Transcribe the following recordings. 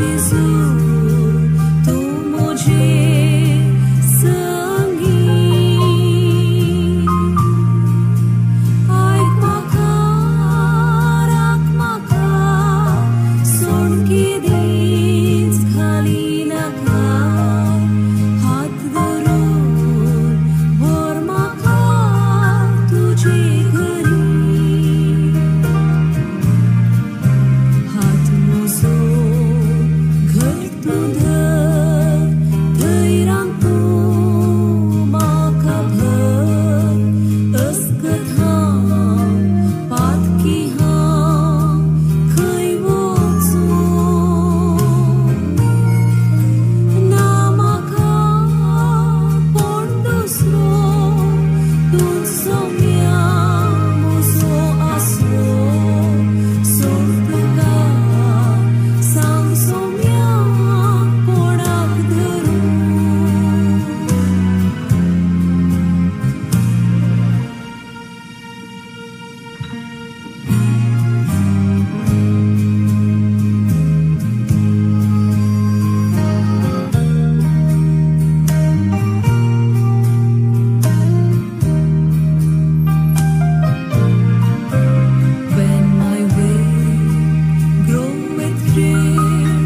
जेजू तूं म्हजे संगी. आयक म्हाका, राख म्हाका, सोड केदींच घाली नाका, हात धरून व्हर म्हाका तुजे घरी. हात म्हजो घट तूं धर, धैर्यान तूं म्हाका भर, अस्कत हांव, पातकी हांव, खंय वचूं? ना म्हाका कोण दुसरो, तूंच सोम्या म्हजो आसरो. सोड तुका सांग सोम्या कोणाक धरूं? When my way groweth drear,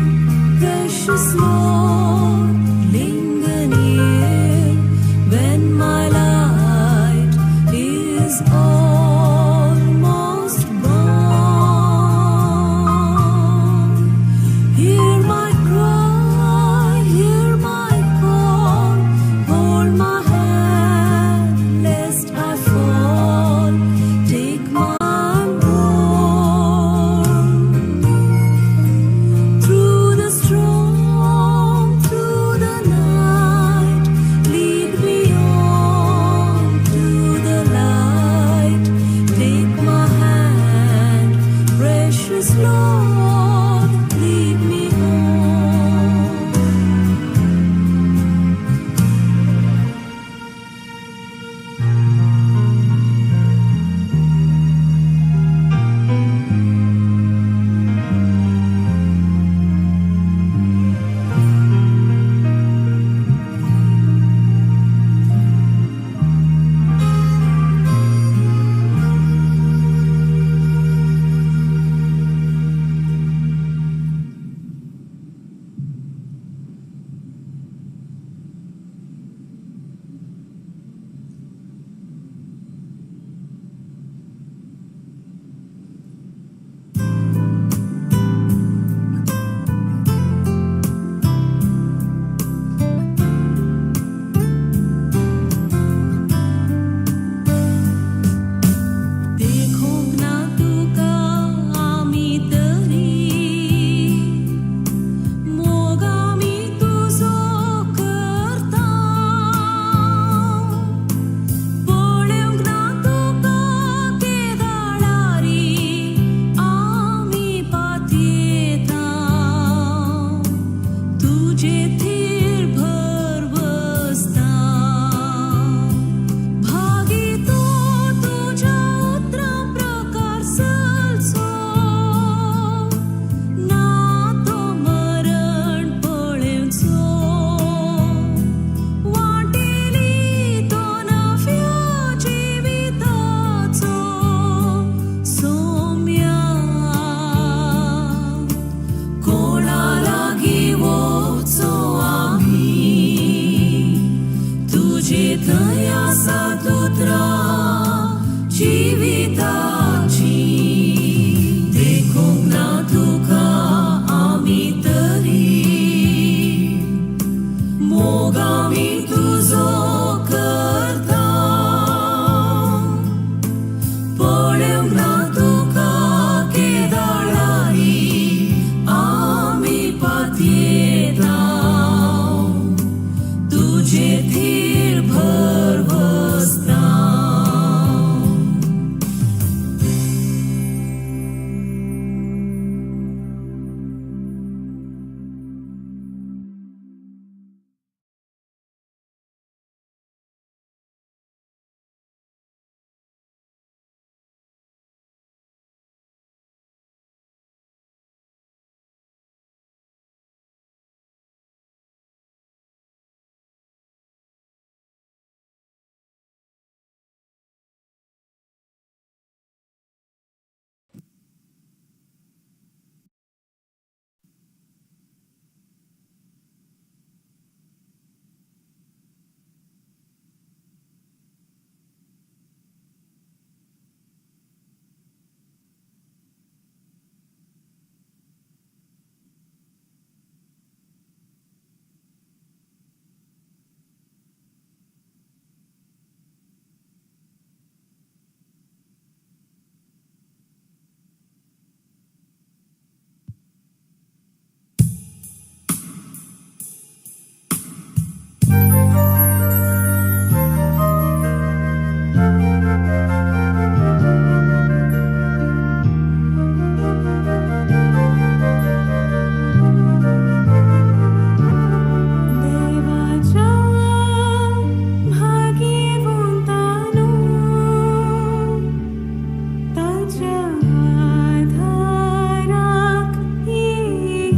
precious Lord, linger near. When my light is almost gone, hear my cry, hear my call, hold my hand lest I fall. Take my borne through the storm,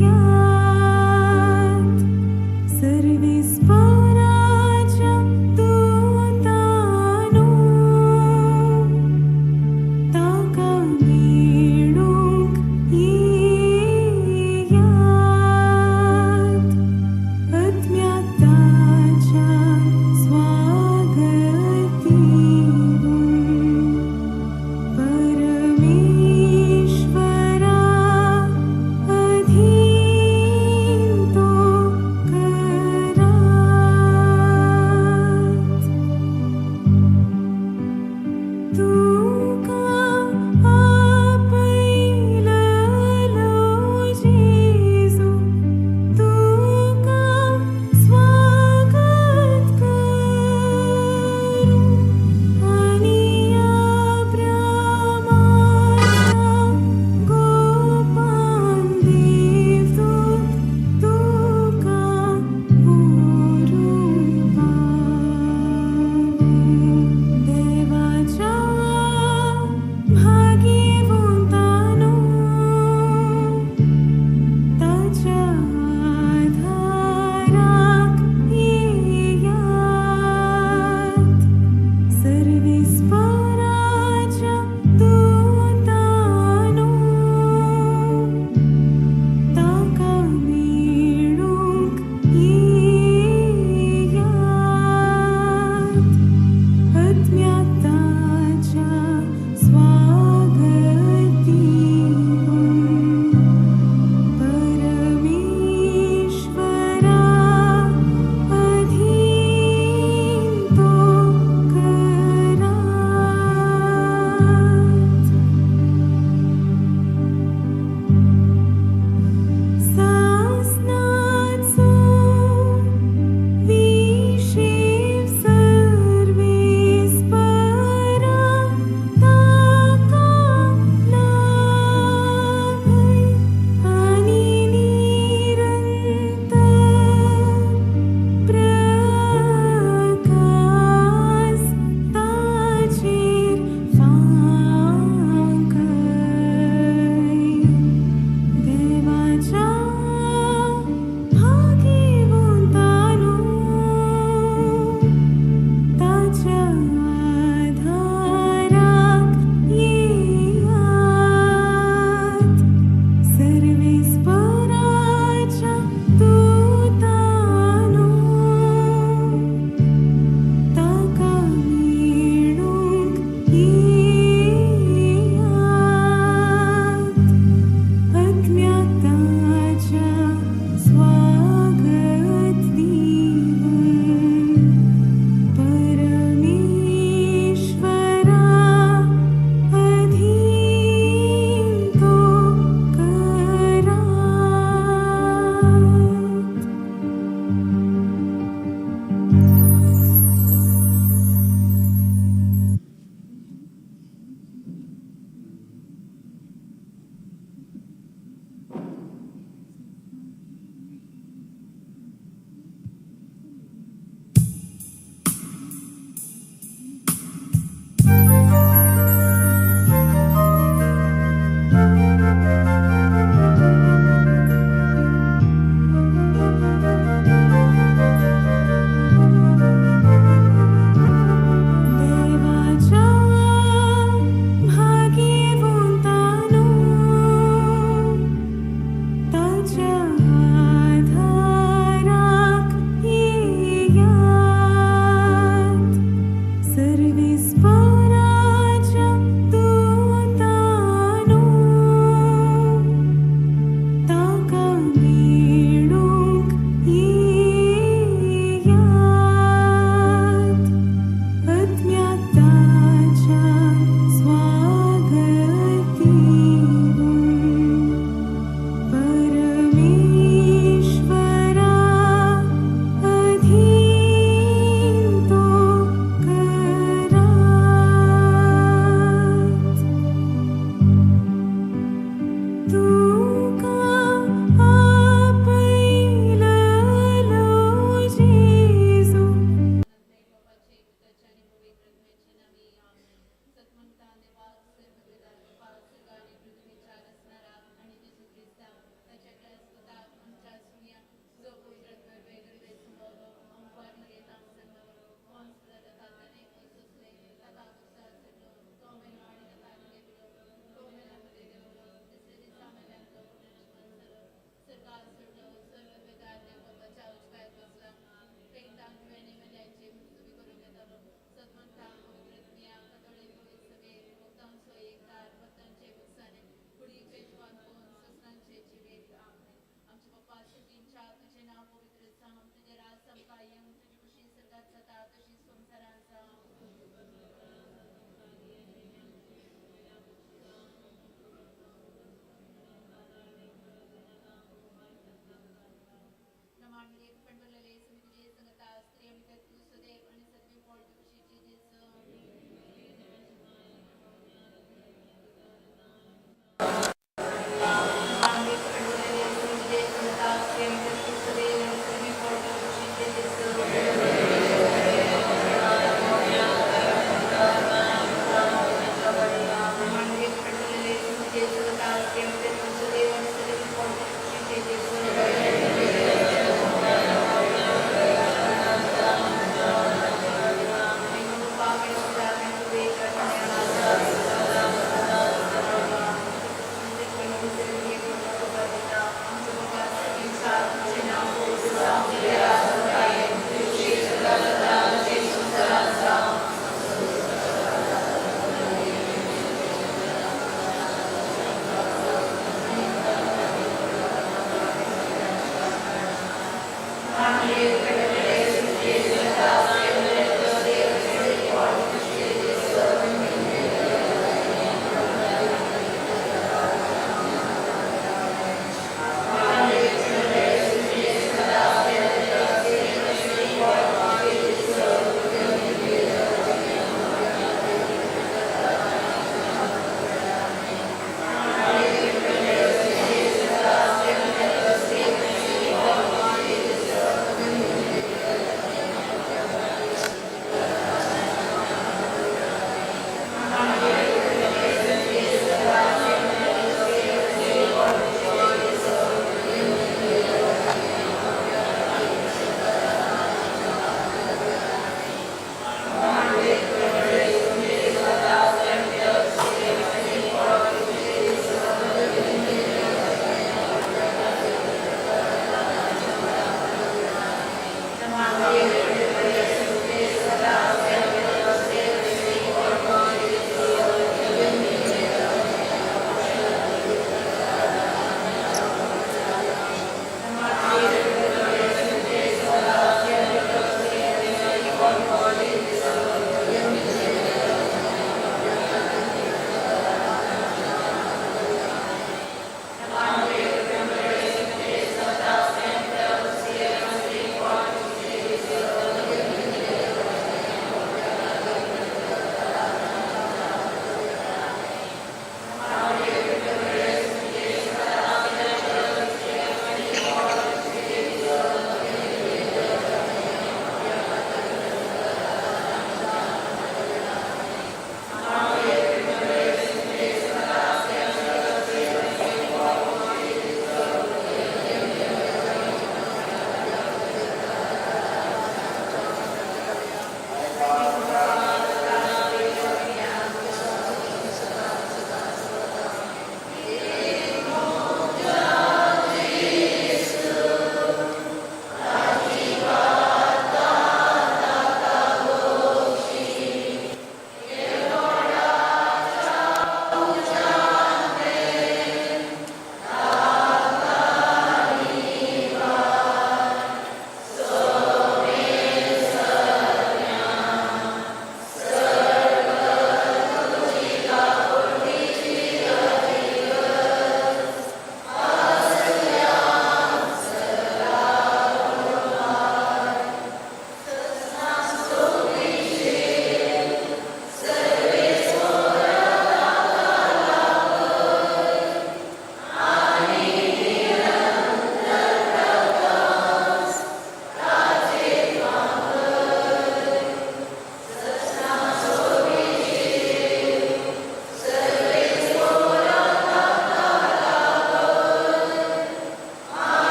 येयात सर्वेस्पराच्या दूतानो ताका मेळूंक येयात आत्म्याताच्या स्वागत दिवून परमेश्वरा अधीन तो करात. तुका आपयललो जेजू तुका स्वागत करूं आनी अब्रामाच्या गोपान देवदूत तुका व्हरूंक पावूं. देवाच्या भाग्यवंतानो ताच्या आधाराक येयात सर्वेस्पराच्या दूतानो ताका मेळूंक येयात आत्म्याताच्या स्वागत दिवून परमेश्वरा अधीन तो करात. सासनाचो विशेव सर्वेस्परा ताका लाभय आनी निरंतर प्रकाश ताचेर फांकय. देवाच्या भाग्यवंतानो ताच्या आधाराक येयात सर्वेस्पराच्या दूतानो ताका मेळूंक येयात आत्म्याताच्या स्वागत दिवून परमेश्वरा अधीन तो करात. देवाच्या भाग्यवंतानो ताच्या आधाराक येयात सर्वेस्पराच्या दूतानो ताका मेळूंक येयात आत्म्याताच्या स्वागत दिवून परमेश्वरा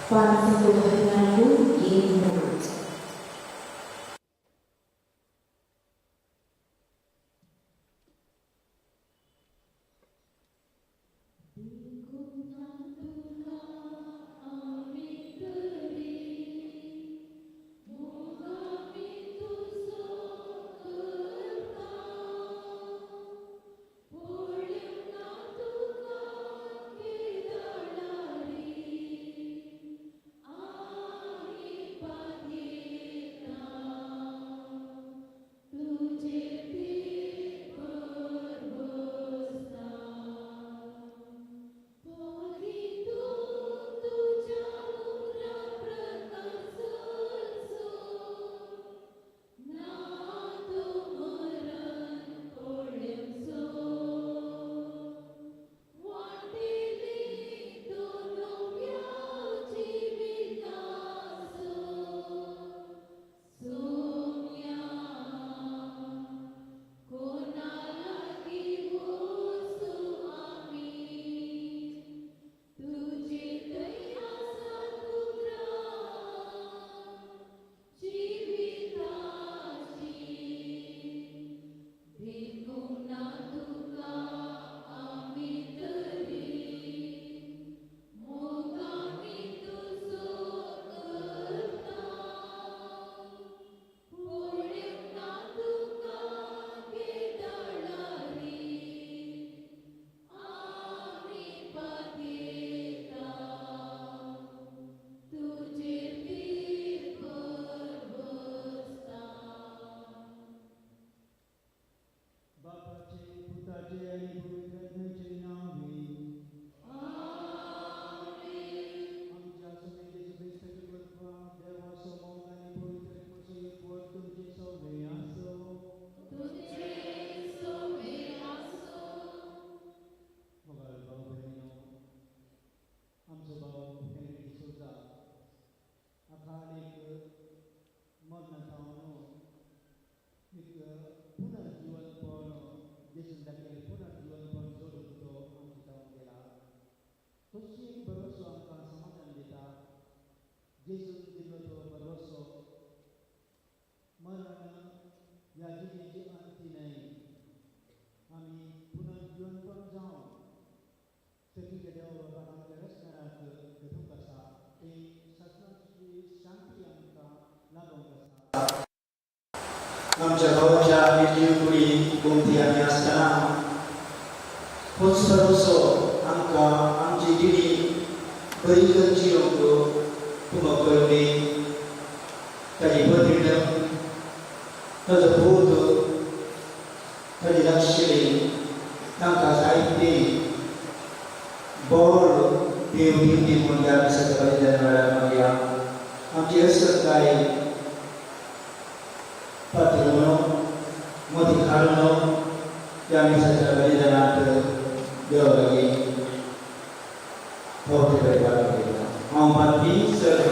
5, 14, 7. आमच्या भावाच्या निर्जीव कुडी गोमती आमी आसतना होच भरोसो आमकां आमची जिणी बरी करची तुमकां कळ्ळी ताजी भरीण ताजो पूत ताजी लक्षणी तांकां जायते बळ देव दिवची म्हूण ह्या मिसाच्या बलिदान वेळार मागया. आमची असरताय पात्र मोती घालून ह्या मिसाच्या बलिदानात देवा लागीं भोवते परिवार हांव माती सर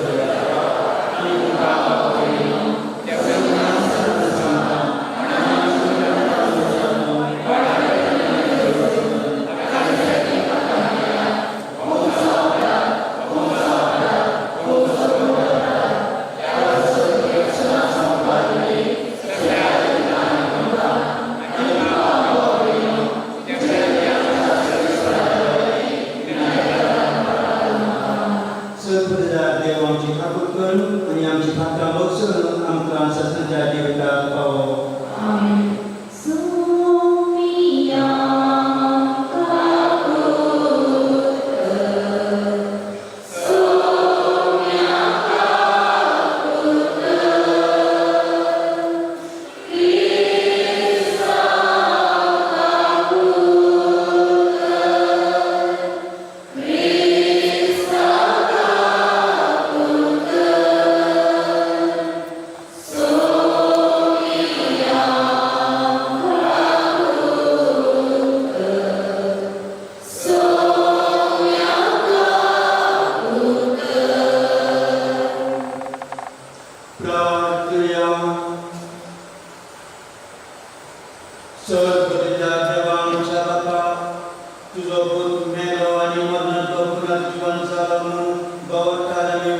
तुजो पूत मेलो आनी मरणांतलो पुनर्जीवन जालो म्हूण गौरकार आमी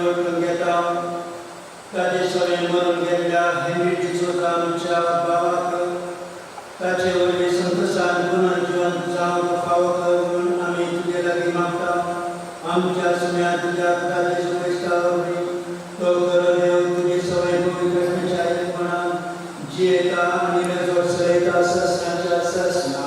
ताचे सवें मरून गेल्ल्या हेनरी डिसोजा आमच्या भावाक ताचे वरवीं संतोशान पुनर्जिवन जावंक फावो कर म्हूण आमी तुजे लागीं मागता. आमच्या सुम्या तुज्या पुता जेजू क्रिस्ता वरवीं तो खरो देव तुजे सवय पवित्र आत्म्याच्या एकपणान जियेता आनी रजवट चलयता ससनाच्या ससना.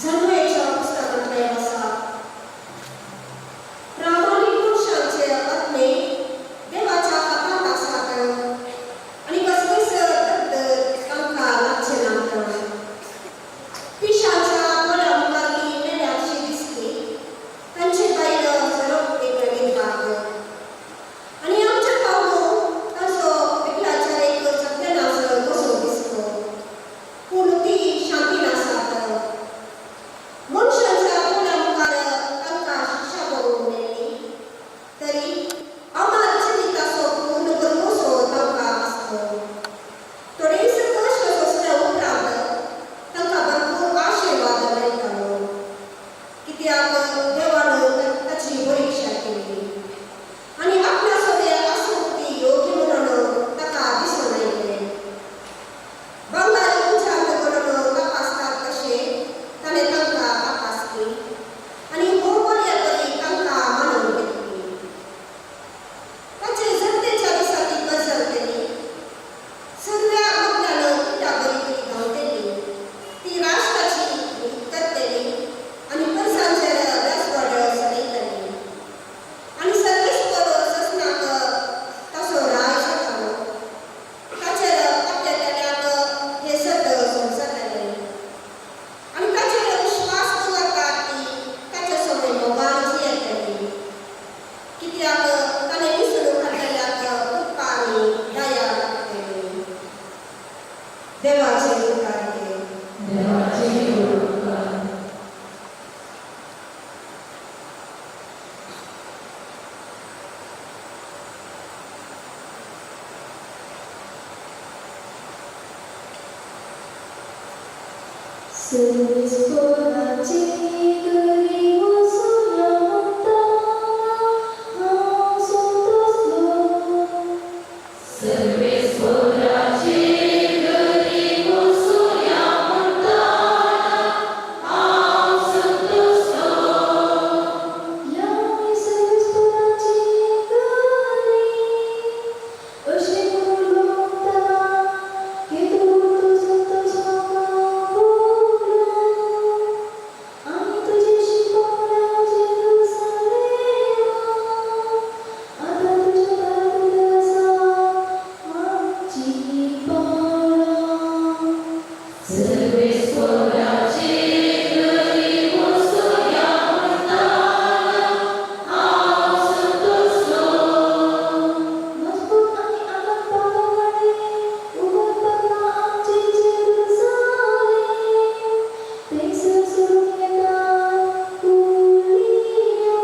जन्मेच्या पुस्तकांतले आसा. प्रामाणीक मनशांचे आत्मे देवाच्या हातांत आसात आनी कसलीच दत्त तांकां लागचे नात. पिशाच्या दोळ्या मुखार ती मेल्याची दिसली, तांचे बायल झरप एक विधवाक आनी आमच्या पावलो ताचो एकल्याचेर एक सत्यानाश कसो दिसलो, पूण ती शांती नासात. मनशाच्या दोळ्या मुखार तांकां शिक्षा करूंक मेळ्ळी तरी अमर जिविताचो पूर्ण भरवंसो तांकां आसलो. थोडेच कश्ट सोंसल्या उपरांत तांकां भरपूर आशिर्वाद मेळटालो, कित्याक देवान ताची परिक्षा केली आनी आपल्या सगळे आसूंक ती योग्य म्हणून ताका दिसून आयलें. बंगाल उज्यांत करून तपासतात तशें ताणें तांकां तपासली आनी भोव बऱ्या तरी तांकां मानून घेतली. ताचे जनतेच्या दिसा ती गजल केली, सगळ्या मदल्यान कित्या बरी तरी धांवतली, ती राष्ट्राची नीत करतली आनी पयसांचेर राजवाड चलयतली आनी सर्वेस्पर ससनाक ताचो राय जातालो. ताचेर आपल्या हे सत समजतले आनी ताचेर विश्वास दवरतात ती ताचे सगळे मोगान जियेतली, कित्याक ताणें विसरून काडलेल्याक कृपा आनी दया लागतली. देवाचे उपकार हे. देवाचे उपकार. सर्वेस्पराचे घरी वचुया म्हणटा हांव संतोसलो. सर्वेस्पराचे घरी वचुया म्हणटा हांव संतोसलो. या आमी सर्वेस्पराचे घरी अशें म्हणून म्हणटा केदो तो संतोस म्हाका भोगलो. आनी तुजे शिकोवण्या जेरुसालेमा आतां तुज्या दारार आसा आमची पावलां. सर्वेस्पराचे घरी वचुया म्हणटा हांव संतोसलो. मजबूत आनी आगत पावलां उगड पडलां आमचें जेरुसालेम. थंयसर सोडून येतात कुळयो,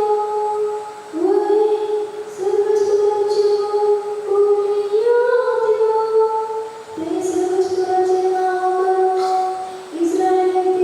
वय सर्वेस्पराच्यो कुळयो त्यो. थंय सर्वेस्पराचें नांव करून इस्रायलाक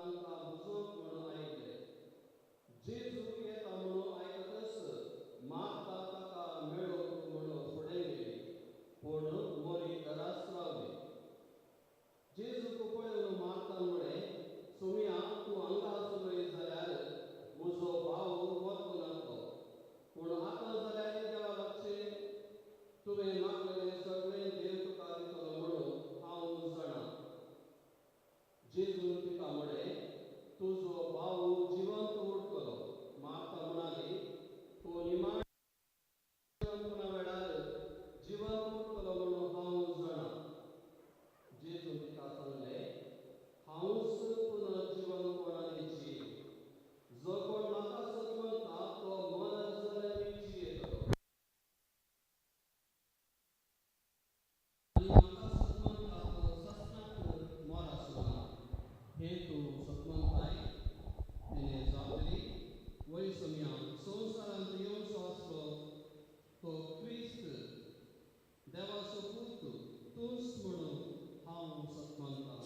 तांकां बुजोवंक म्हणून आयिल्ले. जेजू येता म्हणून आयकतच मार्ता ताका मेळोवंक म्हणून फुडें गेली, पूण मोरी घराच रावली. जेजूक पळोवन मार्तान म्हळें, सोम्या, तूं हांगा आसलोय जाल्यार म्हजो भाव मरतो नासलो. पूण आतां जाल्यार देवा लागचें तुवें मागलेलें सगळें देव तुका दितलो म्हणून हांव जाणा. जेजून तिका म्हळें, तुजो भाव जिवंत उरतलो. मार्ता म्हणाली, तूं निमाण्या वेळार जिवंत उरतलो म्हणून हांव जाणा. जेजून तिका सांगलें, हांवच पुनर्जिवनपण आनी जीव. जो कोण म्हाका सतमता तो मरत जाल्यार जियेतलो, आनी म्हाका सतमता तो ससनाक मरसो ना. हें तूं सतमताय? तिणें जाप दिली, वय सोम्या, संवसारांत येवचो आसलो तो क्रिस्त देवाचो पूत तूंच म्हणून हांव सतमता.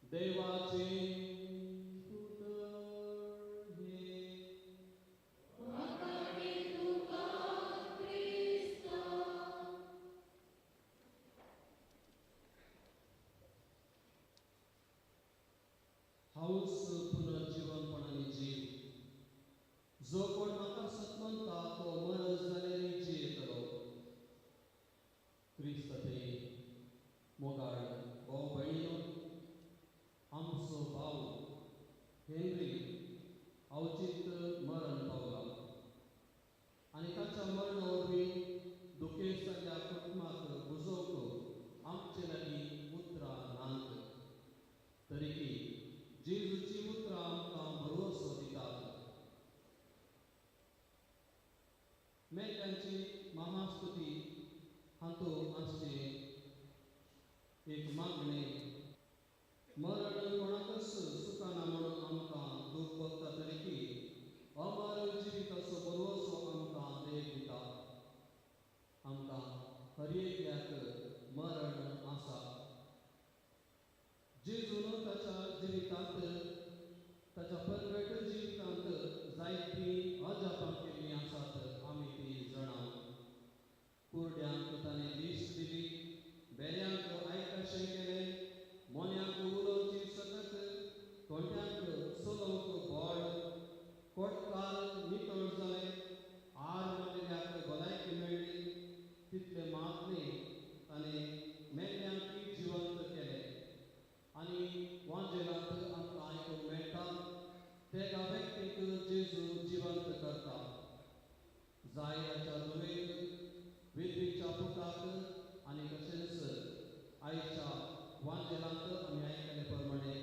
देवाचें उतर हें. हांवच पुनर्जिवनपण आनी जीव. जो कोण म्हाका सतमता तो मरत जाल्यार जियेतलो. क्रिस्त ते मोगाळ भाव भयणीनो, आमचो भाव हेनरी अवचीत मरण पावला आनी ताच्या मरणा वरवीं दुखेस्त जाल्ल्या कुटुंबाक बुजोवंक आमचे लागीं उतरां नात, तरीकी जेजूची उतरां आमकां भरवंसो दितात. मेल्ल्यांची महास्तुती हातूंत आसचें एक मागणें. मरण कोणाकच सुखाना म्हणून आमकां दूख भोगता, तरीकी अमर जिविताचो भरवंसो आमकां देव दिता. आमकां हर एकल्याक मरण आसा. जेजून ताच्या जिवितांत, ताच्या परगट जिवितांत जायतीं अजापां केल्लीं आसात, आमी ती जाणा. कुरड्यांक ताणें दिश्ट दिली, बेऱ्यांक आयकशें केलें, मोन्यांक उलोवची सकत, तोंड्यांक चलोवंक बळ, कोटकार नितळ जाले, आर मारिल्ल्याक भलायकी मेळ्ळी. तितले मात न्ही, ताणें मेल्ल्यांकूय जिवंत केले. आनी वांजेलांत आमकां आयकूंक मेळटा, तेका व्यक्तीक जेजू जिवंत करता. जायराच्या धुवेक, विधवीच्या पुताक आनी तशेंच आयच्या वांजेलांत आमी आयकले प्रमाणे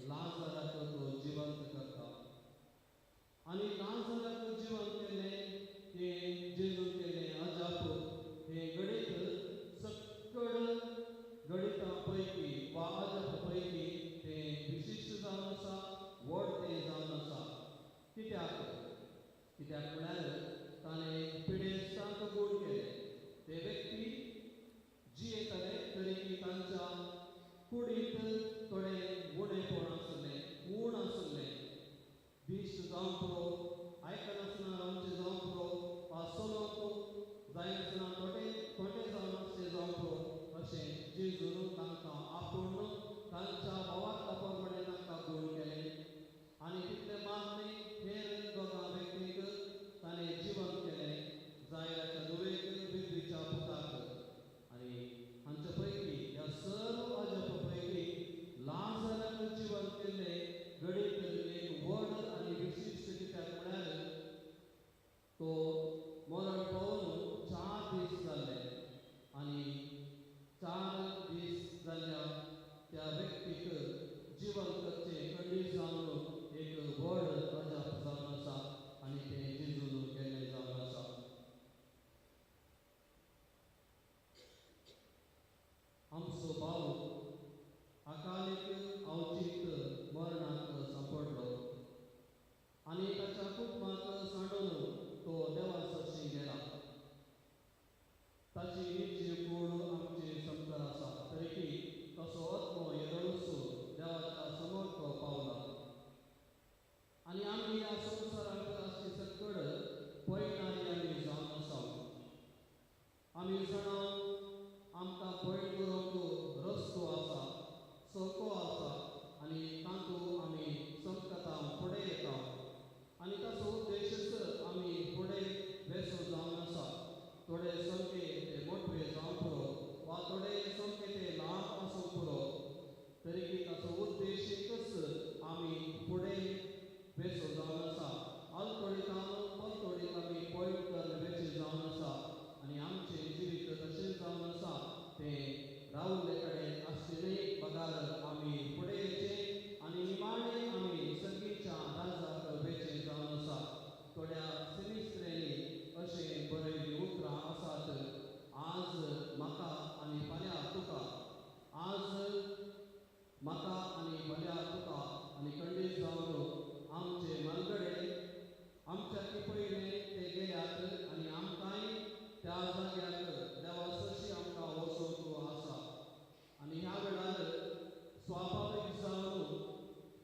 लाजराक तो जिवंत करता. आनी लाजराक जिवंत केलें हें जेजून केलें अजाप हें घडीत सकड गणिता पैकी वा अजापा पैकी तें विशिश्ट जावन आसा, व्हड तें जावन आसा. कित्याक? कित्याक म्हळ्यार ताणें पिडेस्तांक गूण केले. ते व्यक्ती जियेताले तरीकी तांच्या कुडींत थोडें उणेपण आसलें, ऊण आसलें. दिश्ट जावंक पुरो, आयकनासतना रावचें जावंक पुरो, वा चलोवंक जायनासतना थोडे थोडे जावन आसचें जावंक पुरो, अशें जेजून तांकां आपूण तांच्या भावार्था प्रमाणे तांकां गूण केलें. आनी तितलें मात न्ही, हेर दोगां व्यक्तींक ताणें जिवंत केलें, जायराच्या धुवेक, विधवीच्या पुताक. आनी हांचे पैकी ह्या सर्व अजापा पैकी लाजराक जिवंत केल्लें घडीत एक व्हड आनी विशिश्ट कित्याक म्हाका आनी भल्या तुका आनी खंडीत जावन आमचे मनगडे आमच्या पयलें ते गेल्यात आनी आमकांय त्या जाग्याक देवा सरशी आमकां वचोवंक आसा. आनी ह्या वेळार स्वाभावीक जावन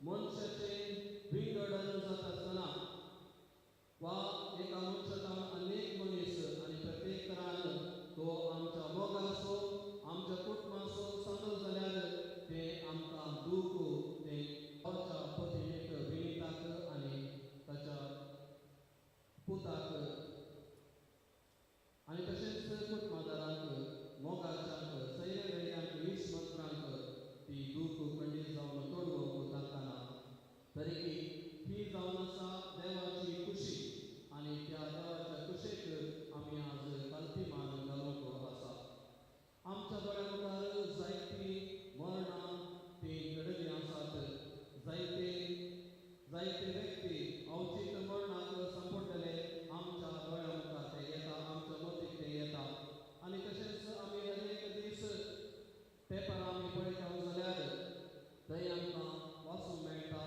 मनशाचें विंगडन जाता आसतना वा एका मनशाक अनेक मनीस आनी प्रत्येक तरान तो आमच्या मोगाचो आमच्या कुटुंबाचो सांगत जाल्यार तें आमकां दूख तें गांवच्या पतीणेक विनिताक आनी ताच्या पुताक आनी तशेंच कुटुंबादारांक मोगाच्यांक सैन्य वैद्यांक ईश मंत्रांक ती दूख खंडीत जावन तोडवंक तांकां. तरीकी ही जावन आसा देवाची खुशी आनी त्या देवाच्या खुशेक आमी आज कल्पिमान घालूंक आसा. आमच्या दोळ्या मुखार जायतीं मरणां तीं घडिल्लीं आसात. जायते जायते व्यक्ती अवचीत मरणाक सांपडटले आमच्या दोळ्या मुखार ते येता, आमच्या मतीक ते येता. आनी तशेंच आमी अनेक दीस पेपर आमी पळयता जाल्यार थंय आमकां वाचूंक मेळटा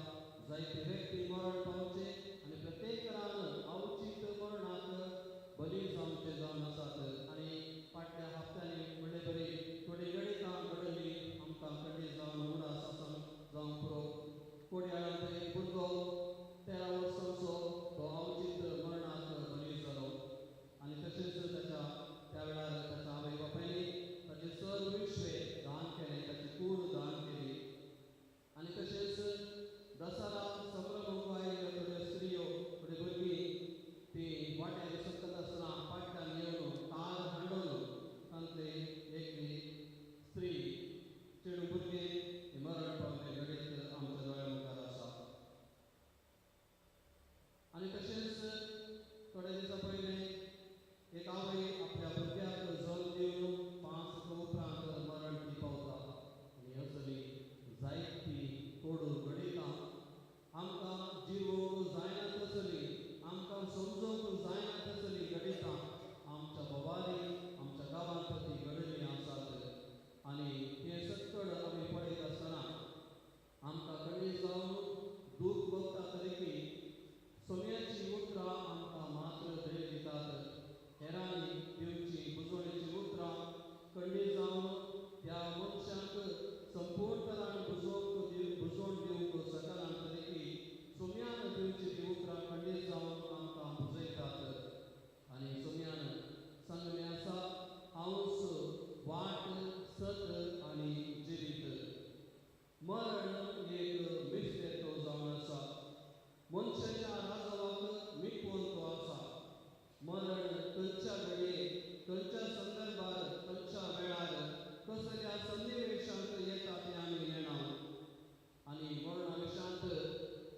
जायते व्यक्ती मरण पावचे आनी प्रत्येक तरान अवचीत मरणाक बली जावचे जावन आसात. आनी फाटल्या हप्त्यांनी म्हणले बरी थोडी गणितां घडली आमकां खंडीत जावन उडास आसा जावंक पुरो. कोडयाळांत एक भुरगो 13 वर्सांचो तो अवचीत मरणाक बली जालो आनी तशेंच ताच्या त्या वेळार ताच्या आवय बापायनी ताचें सर्व विश्वें दान केलें, ताची कूड दान केली. आनी तशेंच दसरा संभ्रमूंक आयिल्ल्यो थोड्यो स्त्रियो थोडी भुरगीं ती वाट्यार सकत आसतना फाटल्यान येवन तार हांडून तांतली एकली स्त्री चेडूं भुरगें हें मरण पावलें घडीत आमच्या दोळ्या मुखार आसा. आनी तशेंच थोड्या दिसां पयलीं एक आवय आपल्या भुरग्याक जल्म दिवन 5 उपरांत मरण ती पावता. आनी असली जायती कोडू घडितां आमकां जिवोवंक जायना तसली आमकां समजोवंक जायना तसली घडितां आमच्या भोवारी आमच्या गांवांत ती घडिल्लीं आसात. आनी हें सक्कड आमी पळयत आसतना आमकां खंडीत जावन दूख भोगता तरीकी सोम्याचीं उतरां आमकां मात्र धैर्य दितात. हेरांनी दिवची बुजवणेचीं उतरां खंडीत जावन त्या मनशांक संपूर्ण तरान बुजोवन दिवंक शकना तरीकी सोम्यान दिवची ती उतरां खंडीत जावन आमकां बुजयतात. आनी सोम्यान सांगलें आसा, हांवच वाट सत आनी जिवीत. मरण एक मिस्तेर जावन आसा, मनशाच्या राजवाक मिटवून तो आसा. मरण खंयच्या घडये खंयच्या संदर्भार खंयच्या वेळार कसल्या सन्निवेशांत येता तें आमी नेणा. आनी मरणा विशांत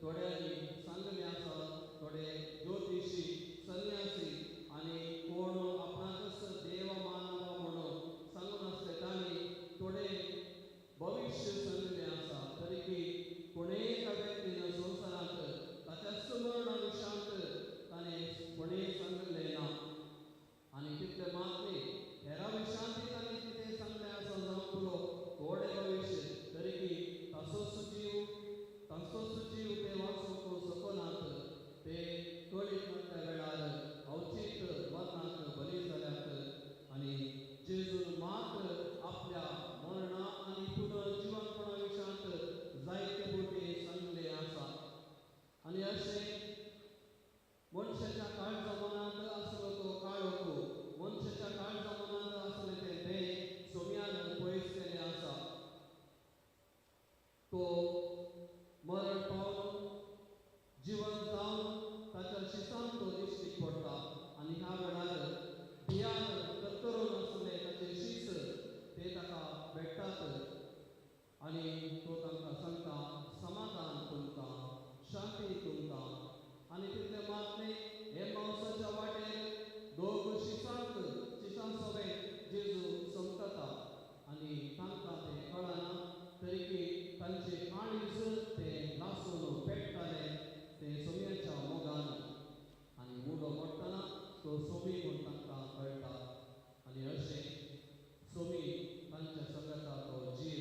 थोड्यांनी सांगलें आसा, थोडे ज्योतिशी संन्यासी आनी कोण आपणाकच देव मानवा म्हणून सांगून आसले तांणी थोडे भविश्य सांगलें आसा. तरीकी कोणेय एका व्यक्तीन संवसारांत ताच्याच मरणा विशांत ताणें कोणेय सांगलें ना. आनी तितलें मात न्ही, हेरा विशांत ताणें कितें सांगलें आसा जावंक पुरो थोडे भविश्य, तरीकी ताचोच जीव ते वाचोवंक शकनात. ते कळीत नासल्या वेळार अवचीत मरणाक बली जाल्यात. आनी जेजून मात्र आपल्या मरणा आनी पुनर्जिवनपणा विशांत जायते बोटे सांगले आसा. आनी अशें मनशाच्या काळजा मनांत आसलो तो काळोख, मनशाच्या काळजा मनांत आसलें तें देह सोम्यान पयस केलें आसा. तो मरण पावन जिवन जावन ताच्या शिसांत तो दिश्टीक पडटा. आनी ह्या वेळार भियान तरतरून आसले ताचे शीस ते ताका भेट्टात आनी तो तांकां सांगता, समाधान तुमकां, शांती तुमकां. आनी तितलें मात न्ही, हे मांसाच्या वाटेर दोग शिसांक शिसां सवें जेजू समकता आनी तांकां तें कळना तरीकी तांचे काळीज तें लासून पेट्टालें तें सोम्याच्या मोगान. आनी उडो पडटना तो सोमी म्हूण तांकां कळटा. आनी अशें सोमी तांच्या संगता तो जीव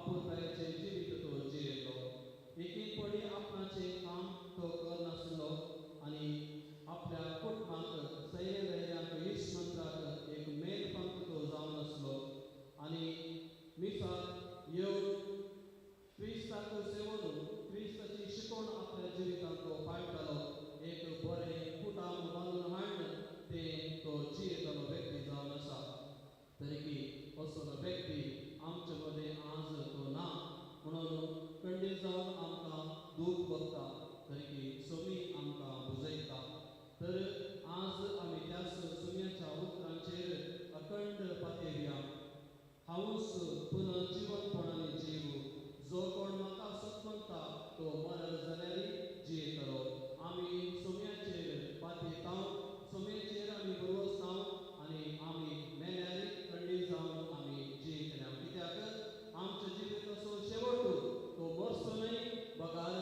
आपुलकायेचें जिवीत तो जियेलो. एकीपणी आपणाचें काम तो करनासलो आनी आपल्या कुटुंबाक सैन्य इश्ट मंत्राक एक मेल पंक तो जावन आसलो आनी मिसाक येवन क्रिस्ताक सेवून क्रिस्ताची शिकवण आपल्या जिवितांत तो पाळटालो. एक बरें कुटाम बांदून हाडून ते तो जियेतालो व्यक्ती जावन आसा. तरीकी असलो व्यक्ती आमचे मदें आज तो ना म्हणून खंडीत जावन आमकां दूख भोगता. तरीकी सोमी आमकां बुजयता. तर आज आमी त्याच सोम्याच्या उतरांचेर अखंड पातयेया. हांवूच पुनर्जिवनपण आनी जीव, जो कोण म्हाका सत्मता तो मरत जाल्यार जियेतलो. आमी सोम्याचेर पातयेता, सोम्याचेर आमी भरवसता आनी आमी मेल्यार खंडीत जावन आमी जियेतले. कित्याक आमच्या जिविताचो शेवट तो मरचो न्हय बगार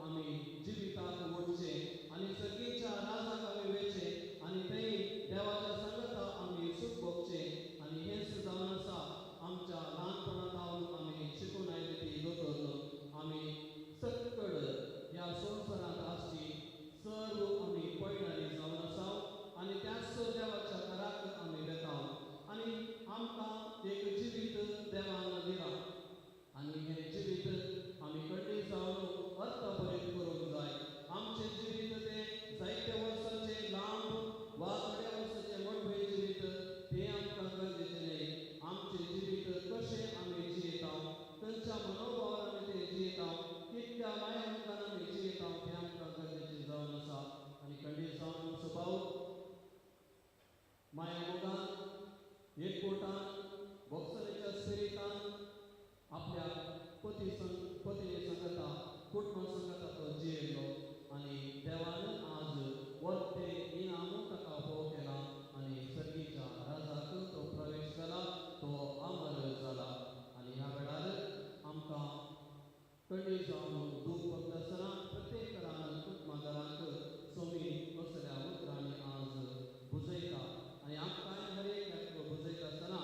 आमी जिविताक वडचें आनी सगळीच्या राजाक आमी वेचें आनी थंय देवाच्या सांगता आमी सूख भोगचें. आनी हेंच जावन आसा आमच्या ल्हानपणा सावन आमी शिकून आयले ती दोतोर. आमी सक्कड ह्या संवसारांत आसची सर्व आमी पयणारी जावन आसा आनी त्याच देवाच्या घराक आमी वेता आनी आमकां एक जिवीत देवान दिलां आनी हें जिवीत आमी खंडीत जावन अर्थभरीत करूंक जाय. आमचें जिवीत तें जायते वर्सांचें लांब वा थोड्या वर्सांचें मोटवें जिवीत तें आमकां गरजेचें न्हय. आमचें जिवीत कशें आमी जियेता, खंयच्या मनोभावान आमी तें जियेता, कितल्या माया मुखार आमी जियेता तें आमकां गरजेचें जावन आसा. आनी खंडीत जावन आमचो भाव माया मोगान, एकवटान, भोगसणेच्या स्पिरिटान आपल्या पती पत्नी संगता, कुटुंब संगता तो जियेलो आनी देवान आज वर्ते इनाम ताका फोव केला आनी सर्गीच्या राजाक तो प्रवेश जाला, तो अमर जाला. आनी ह्या वेळार आमकां खंडीत जावन दूख भोगता आसतना प्रत्येक घरान कुटुंबा घरांत सोमी असल्या उतरांनी आज बुजयता आनी आमकांय हर एक बुजयता आसतना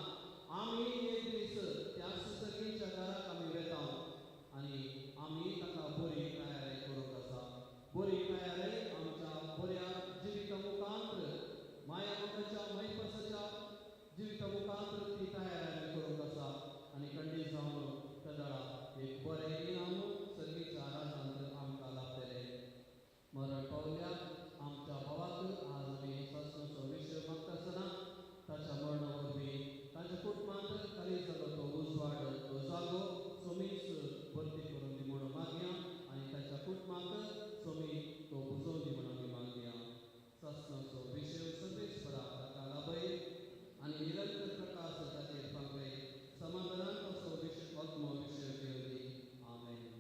आमी एक दीस त्या सर्गीच्या घराक आमी वेता आनी आमी ताका बरी तयारी करूंक आसा. बरी तयारी आमच्या बऱ्या जिविता मुखांत, माया मोगाच्या महिपासाच्या जिविता मुखांत ती तयारी आमी करूंक आसा. आनी खंडीत जावन तेदळा एक बरें इनाम सर्गीच्या राजांत आमकां लाभतलें. मरण पावल्या आमच्या भावाक आज आमी सासणाचो विशय मागता आसतना ताच्या मरणा वरवीं ताच्या कुटुंबांत खाली जालो तो उजवाड, तो जागो सोमीच भरती करून दी म्हणून मागया आनी ताच्या कुटुंबाक सोमी तो बुजोवन दी म्हणून आमी मागया. सासणाचो विशय सर्वेस्परा ताका लाभय आनी निरंतर प्रकाश ताचेर पांगय. समाधानान असो विशय आत्मो विशय घेवन दी. आमेन.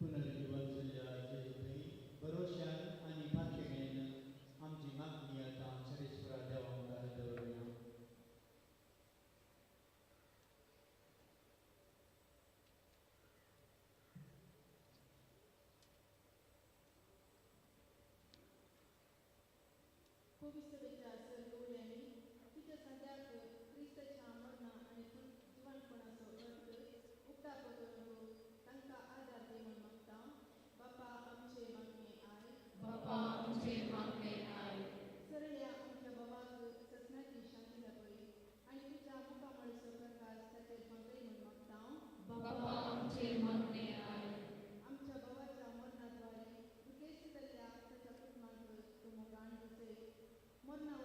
पुनर्जीवन जाल्ल्या जेजू भरोश्यान आनी पातयेन आमची मागणी आतां सर्वेस्परा देवा मुखार दवरुया. पवित्रतेच्या सर्व उड्यांनी तिच्या सद्याक क्रिस्ताच्या मरणा आनी जिवनपणाचो अर्थ उक्तापो करूंक तांकां आदार दी म्हूण मागता. बापा आमचे मागणे I, बापा आमचे मागणे I. सरळ्या आमच्या बाबाक ससनाची शांती दाखय आनी तुज्या मुखामळचो प्रकाश ताचेर फांकय म्हूण मागता. बापा आमचे मागणे I. आमच्या बाबाच्या मरणाद्वारे दुखेस्त जाल्ल्या ताच्या कुटुंबाक तूं मोगान वसय. मरणा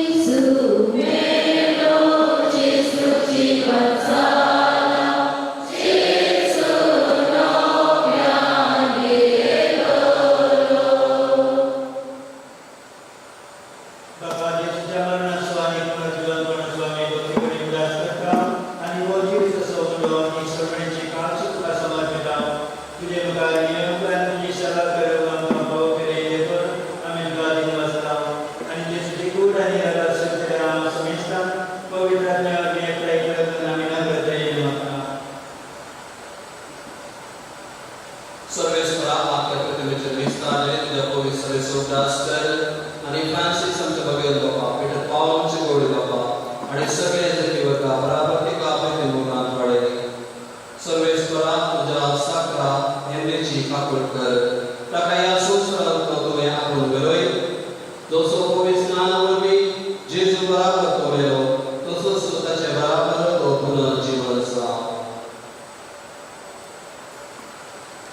Jesu melo, Jesu jivan sala, Jesu सर्वेस्परा आपल्या प्रतिमेचेर मिस्तारे तुज्या पवित्र सभेचो उगडास कर आनी फ्रांसीस आमच्या बगेर बापा, पिटर पावल आमचे गोडी बापा आनी सगळे जती वर्गा बराबर तिका आपली मुखांत वाडयली. सर्वेस्परा तुज्या साकरा हेनरीची काकूट कर, ताका ह्या संवसारांतलो तुवें आपूण वेरय. जसो पवित्र स्नाना वरवीं जेजू बराबर तो मेलो, तसोच ताचे बराबर तो पुनर्जीवन जावं.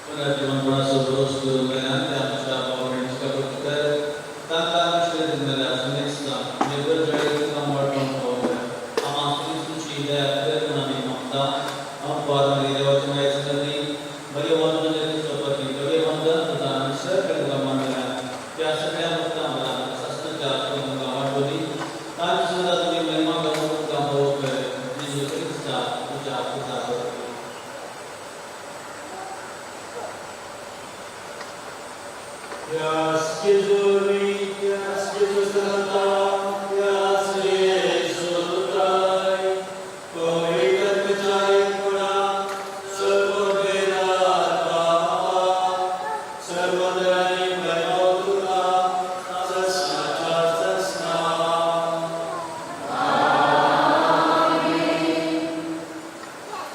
पुनर्जीवनपणाचो भरोस करून मेल्यान त्या आमच्या भावभयणीची काकूट कर, तांकां विश्व मेल्या सुनेस्ता निर्गत तुका मळपण पावल्या. आमा तुजी दया कर म्हूण आमी मागता. आमकां मागीर देवाची माया संगती, बरे वंदन सोपती, बरे वंदन तुका आनी सगळ्या तुका मानल्या त्या सगळ्या भक्तां बराबर शास्त्राच्या तुमकां वाटवली. तांची सुद्दां तुमी महिमा गावून तुमकां फावो कर. जेजू क्रिस्ता तुज्या पुता वरवीं. Yes, Gesù, yes, Gesù Santa, yes, Gesù Trai, पवित्र चायकुणा, सर्ववेदात्मा, सर्वदयानी वैभव तुका, सस्नाच्या सस्ना.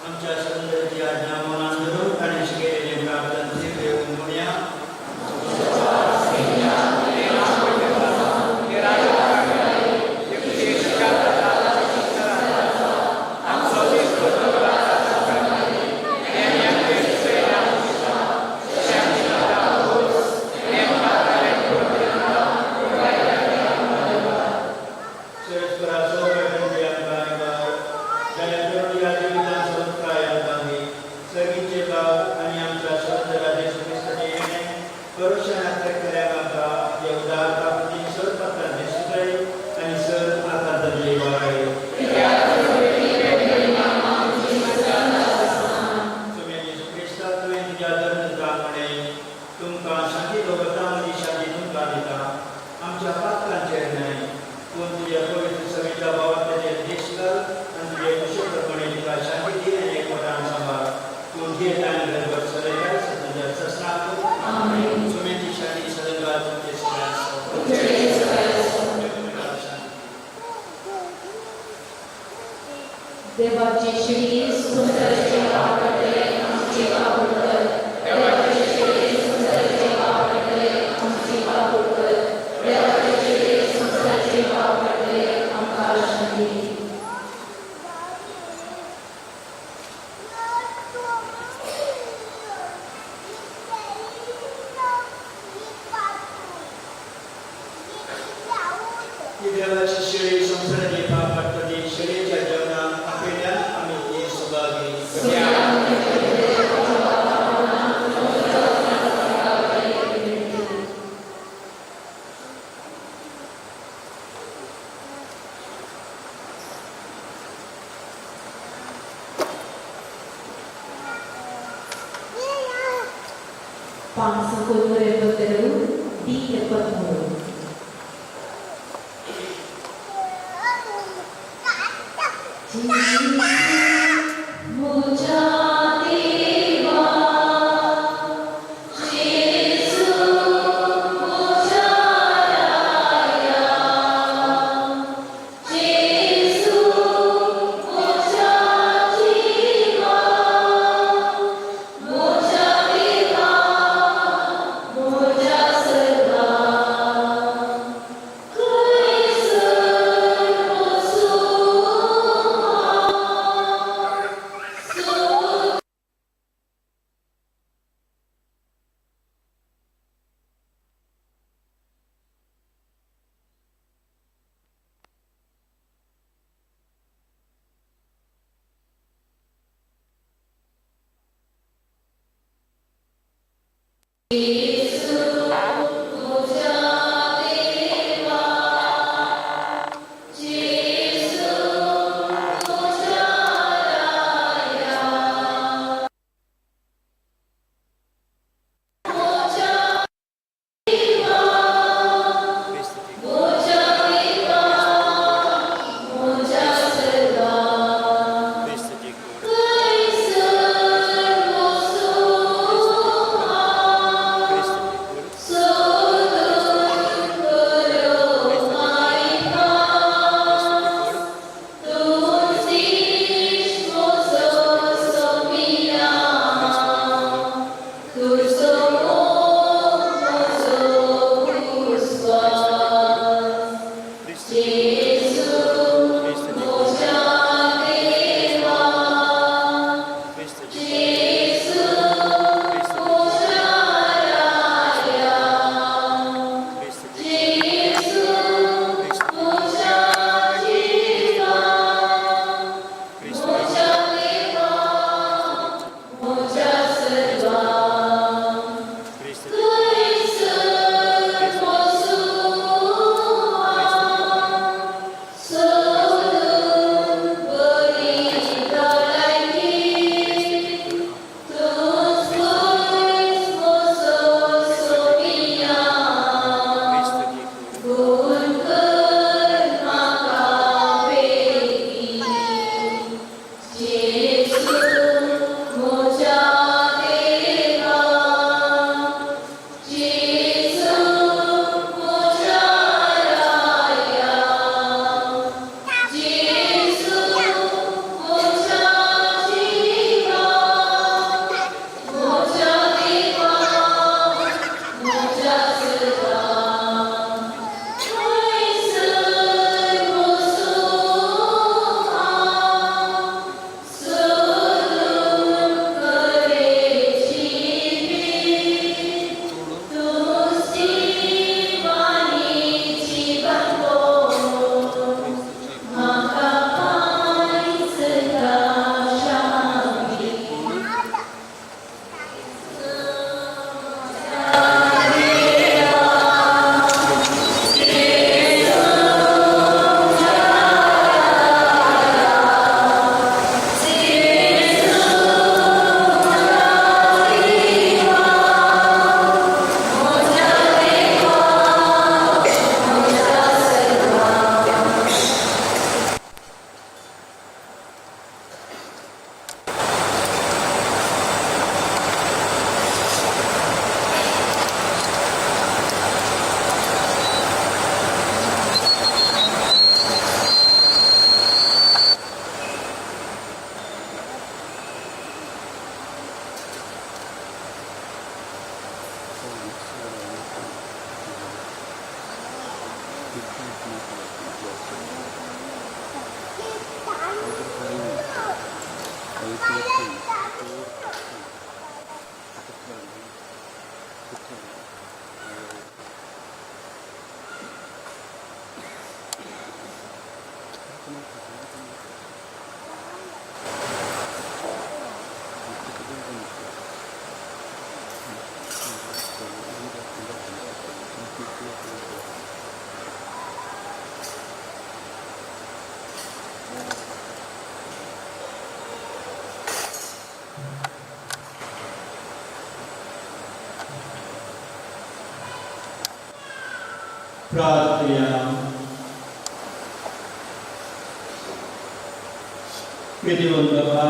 आमच्या सुंदरची आज्ञा मनात धरून ताणें शिकयलेले प्रार्थना घेवन म्हणया. परस्पराचो वैभव आमकां आयकार, जाल्यार करून ह्या जिवितांत सोदकाय आमकां दी. सगळींचे बाब आनी आमच्या स्वतंत्र जेजू क्रिस्ताचें येणें परोक्षान केल्याक आमकां आपले उदार प्राप्तीन सर पात्रांचे सुदाय आनी सर आकांताचे वाराय. तुमी जेजू क्रिस्ता तुवें तुज्या धर्मदूतांक म्हणें, तुमकां शांती दवरता, म्हजी शांती तुमकां दिता. आमच्या पातकांचेर न्हय, पूण तुज्या पवित्र सभेच्या भावार्थाचेर देश कर आनी तुजे कुशे प्रमाणे तुका शांती दी आनी एकवटान सांबाळ. तूं जियेता आनी घरभर चलयता तुज्या ससनाक. सुमेची शांती सदंगार तुमचे सगळ्यांक. शांती. देवाची श्री संवसाराचे पाप काडटले आमची काकूट कर. देवाची श्री संवसाराचे पाप काडटले आमची काकूट कर. देवाची श्री संवसाराचे पाप काडटले आमकां शांती दी. ही देवाची शेळी संवसाराचे पाप काडटली. शेळयेच्या जेवणाक आपयल्यान आमी ती सौभागी. ಪಾನ್ ಸಂಖ್ಯೆ 172, ಡಿ 73. मुझा देवा जेजू मुझा राया, जेजू मुझा जीवा, मुझा देवा मुझा सदा. खंयसर वचूं हांव? जेजू मुझा देवा, जेजू मुझा राया, मुझा देवा, मुझा देवा मुझा सदा. खंयसर वचूं हांव? प्रार्थना। प्रितिवंत बाबा,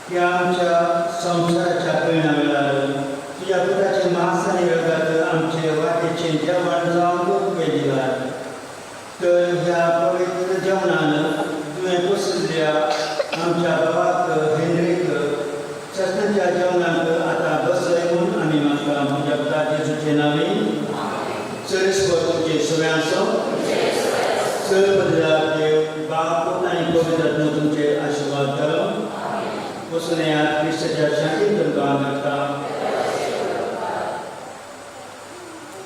ह्या आमच्या संवसाराच्या प्रेरणा वेळार तुज्या पुताचे महासानी रगत आमचे वाटेचें जेवण जावंक उपेग दिला, तर ह्या पवित्र जेवणान तुवें पोशिल्ल्या आमच्या बाबाक हेनरीक सासणाच्या जेवणाक आतां बसय म्हूण आमी मागता. म्हज्या पुता जेजूचे नांवी. सरस्वत तुमचे सगळ्यांचो सर बदला देव बाप आनी पवित्र आत्मो तुमचे आशिर्वाद करो. वचून येयात, क्रिस्ताच्या शांतीन तुमकां मागता.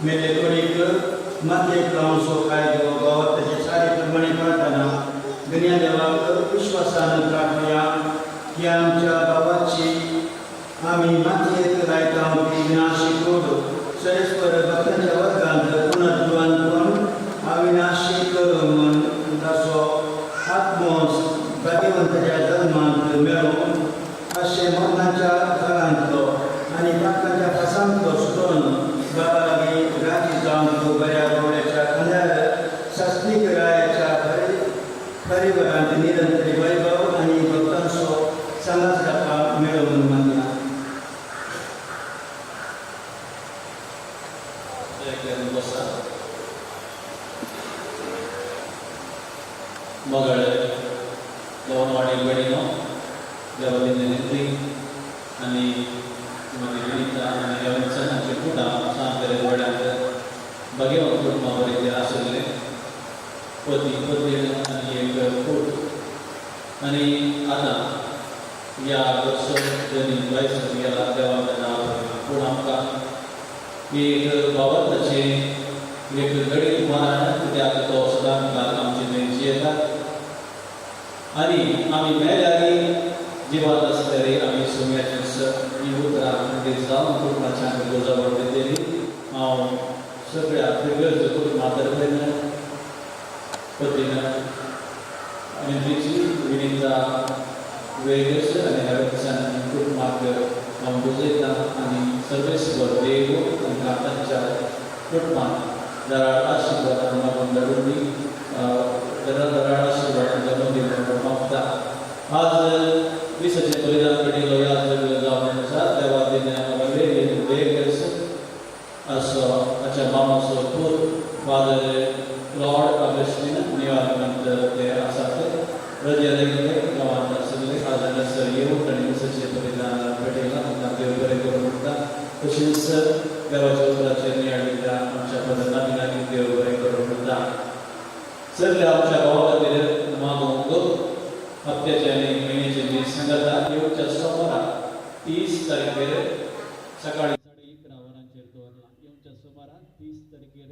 मेल्ले कोणीक मातयेक लावचो कायदो गांवात ताचे सारे प्रमाणे पाळटना गण्या देवाक विश्वासान प्रार्थना की आमच्या बाबाची आमी मातयेक लायता ती विनाशी कोड सरेस्वर भक्तांच्या वर्गांत पुनर्जीवन करून अविनाशी करून म्हूण ताचो आत्मो भाग्यवंताच्या जल्मांत मेळून अशें मरणाच्या जाळांतलो आनी पातकाच्या फासांतलो सुटोवन बाबा लागीं राजी जावन बऱ्या गवळ्याच्या खांद्यार सासणीक रायाच्या परिवारांत निरंतर वैभव आनी भक्तांचो सांगात जावपाक मेळो म्हूण मागया. ಮಗಳೇ ದೇವನವಾಡಿ ಬೆಳಿನೋ ದೇವದಿಂದ ನೆತ್ರಿ आणि विनीता आनी हेवन्सन हांचे कुटां सांतेर वड्यांत भगेवंत कुटुंबा बरें ते आशिल्ले पती पत्नी आनी एक पूत आनी आतां ह्या वर्स जनी बायस गेला देवा नांव. पूण आमकां एक भावार्थाचें एक गणीत मरण कित्याक तो सदांकाल आमचे थंय जियेता आनी आमी मेल्यार जिवांत आसल्यार आमी सुम्याचें ही उतरां म्हणजे जावन कुटुंबाच्या आमी गोजावण दितली. हांव सगळ्या फिगर्ज कुटुंबा तर्फेन पतीन हेनरीची विनीता वेगस आनी हेवन्सन कुटुंबाक हांव बुजयतां आनी सर्वेस्वर देव तांकां तांच्या कुटुंबान दराळ आशिर्वादान मागून धाडून दी, दराळ आशिर्वादान धाडून दी म्हणून मागता. आज विसाचें बलिदान पेटिल्लो याद जावन आसा देवा दिन वेगस वेगस असो ताच्या मामाचो पूत फादर लॉर्ड ऑगस्टीन न्यूयॉर्कांत ते आसात. रजे लागिल्ले गांवांत आशिल्ले आज हांगासर येवन तांणी विसाचें बलिदान पेटयलां. तांकां देव बरें करूं म्हणटा. तशेंच देवाच्या उतराचेर नियाळिल्ल्या आमच्या पदनाबिनाक देव बरें करूं म्हणटा. सगल्या आमच्या भावा खातीर मागूंक हप्त्याचे आनी म्हयन्याचे दीस सांगता. येवच्या सोमारा 30 तारखेर सकाळी 11:30 वरांचेर दवरला. येवच्या सोमारा 30 तारखेर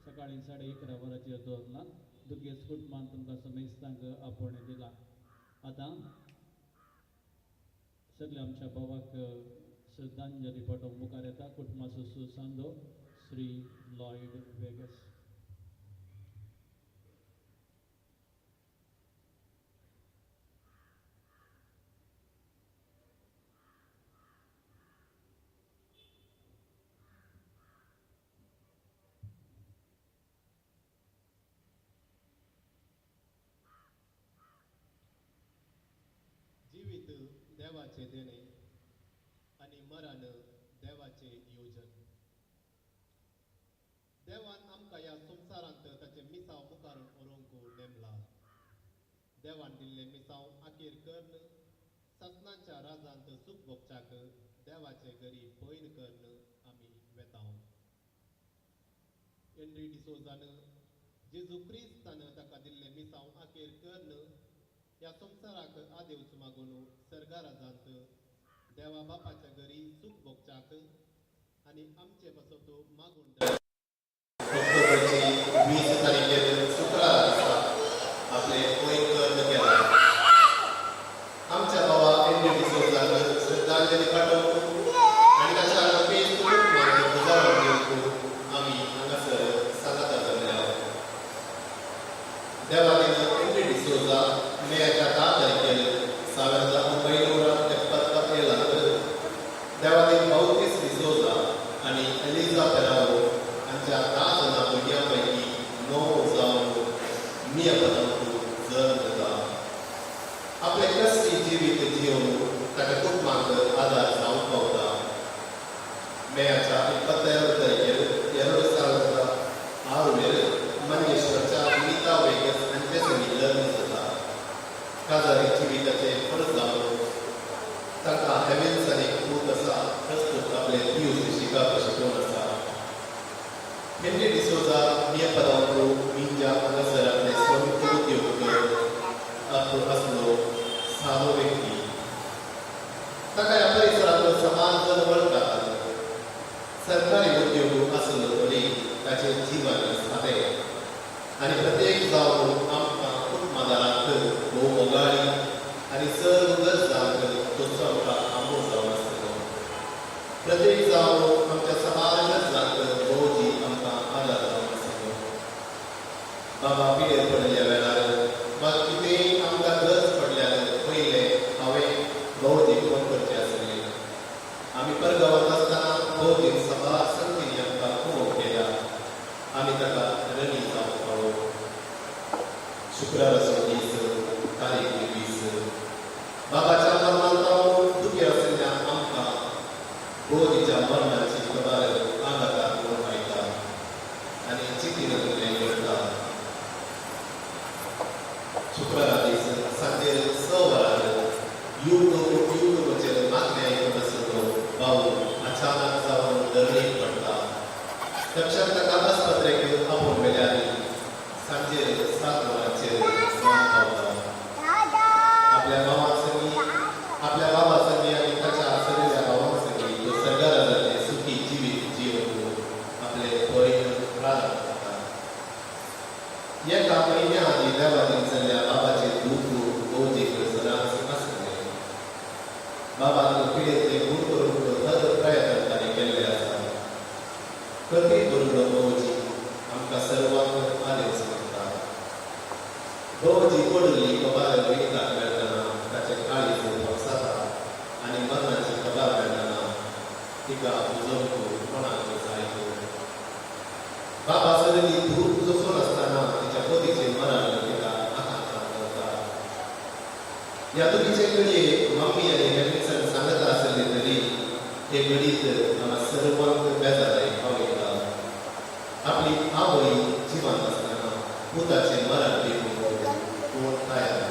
सकाळी 11:30 वरांचेर दवरला. दुखेस्त कुटुंबान तुमकां समेस्तांक आपोवणें दिलां. आतां सगल्या आमच्या भावाक श्रद्धांजली पाठोवंक मुखार येता कुटुंबाचो सुसांदो श्री लॉयड वेगस. जिवीत देवाचे देणे आनी मरण देवाचे योजन. देवान आमकां ह्या संवसारांत ताचें मिसांव मुखार व्हरूंक नेमला. देवान दिल्लें मिसांव आखेर कर्ण सासणाच्या राजांत सूख भोगच्याक देवाचे घरी पयन कर्ण आमी वेता. हेनरी डिसोजान जेजू क्रिस्तान ताका दिल्लें मिसांव आखेर कर्ण ह्या संवसाराक आदेवच मागून सर्गा राजांत देवा बापाच्या घरी सूख भोगच्याक आनी आमचे पासत मागून ऑक्टोबरची 20 तारखेर शुक्रार दिसा आपले पयन कर्ण केला. आमच्या बाबा हेनरी डिसोजाक श्रद्धांजली पाठोवंक आनी ताच्या पेस्त कुटुंबाक उजाळो दिवंक आमी हांगासर सांगाता जमल्या. देवादीन हेनरी डिसोजा मेच्या 10 तारखेर 1977 देवादीन बाउतीस डिसोजा आनी एलिजा पेरावो हांच्या 10 जाणां भुरग्यां पैकी 9 जावन मियापदांत जल्म जाता. आपले कश्टी जिवीत जिवन ताका कुटुंबाक आदार जावंक पावता. मेच्या 22 तारखेर 2006 मंगेश्वरच्या विनीता वेगस हांचे संगी लग्न जाता. काजारी जिविताचे फरक जावन तांकां हेवेन्स आनी पूत आसा. प्रस्तूत आपले पियूस शिकाप शिकोवन आसा. हेनरी डिसोजा मियापदांत मिंजा हांगासर आपले स्वंत उद्योग आसलो सादो व्यक्ती. ताका ह्या परिसरांतलो समाज जण वळखतात. सरकारी उद्योग आसलो तरी ताचें जीवन सादें आनी प्रत्येक जावन आमकां कुटुंबादारांक भोव मोगाळी आनी सर्व गरजांक तसो आमकां आंबो जावन आसलो. प्रत्येक जावन आमच्या समाज गरजांक भोवजी आमकां आदार जावन आसलो. बाबा पिडेर पडिल्ल्या वेळार वा कितेंय आमकां गरज पडल्यार पयलें हांवें भोवजीक फोन करचें आसलें. आमी परगांवांत आसतना भोवजीक सभा संगतींनी आमकां कुमोक केल्या. आमी ताका रणी जावंक पावलो. शुक्राराचो दीस तारीख 20 बाबाच्या मरणान जावन दुखी आशिल्ल्या आमकां भोवजीच्या मरणाची खबर आंगाताक वळखायता आनी चिंतीन तुगें करता. शुक्रारा दीस सांजेर 6 वरार युट्यूबाचेर मागणें आयकत आसलो भाऊ आचार दक्षान ताका आस्पत्रेक आपोवन व्हेल्या आनी सांजे 7 वरांचेर मरण पावता. आपल्या भावा संगी आनी ताच्या सगळ्या भावां संगी तो सरकाराचे सुखी जिवीत जिवन आपले परीन प्रारंभ करता. एका म्हयन्या आदीं देवाचें चल्ल्या बाबाचें दूख भोवजीक सदांच आसलें. बाबाक पिडेंतलें दूर करूंक हर प्रयत्न ताणें केल्ले आसा. कथेत बरोवलो भोवजी आमकां सर्वांक आदेश मागता. भोवजी पडिल्ली खबर विनिताक मेळटना ताचें काळीज भोगसाता आनी मरणाची खबर मेळटना तिका उजोवंक कोणाक जाय. बाबा सगळी दूख सोसून आसतना तिच्या पतीचें मरण तिका आकांतान करता. ह्या दुखीचे घडये मम्मी आनी हेविन्सन सांगता आसले तरी हे घडीत हांगा सर्वांक बेजाराय पावयता. आपली आवय जिवंत आसतना पुताचें मरण देखूंक कोण तयार.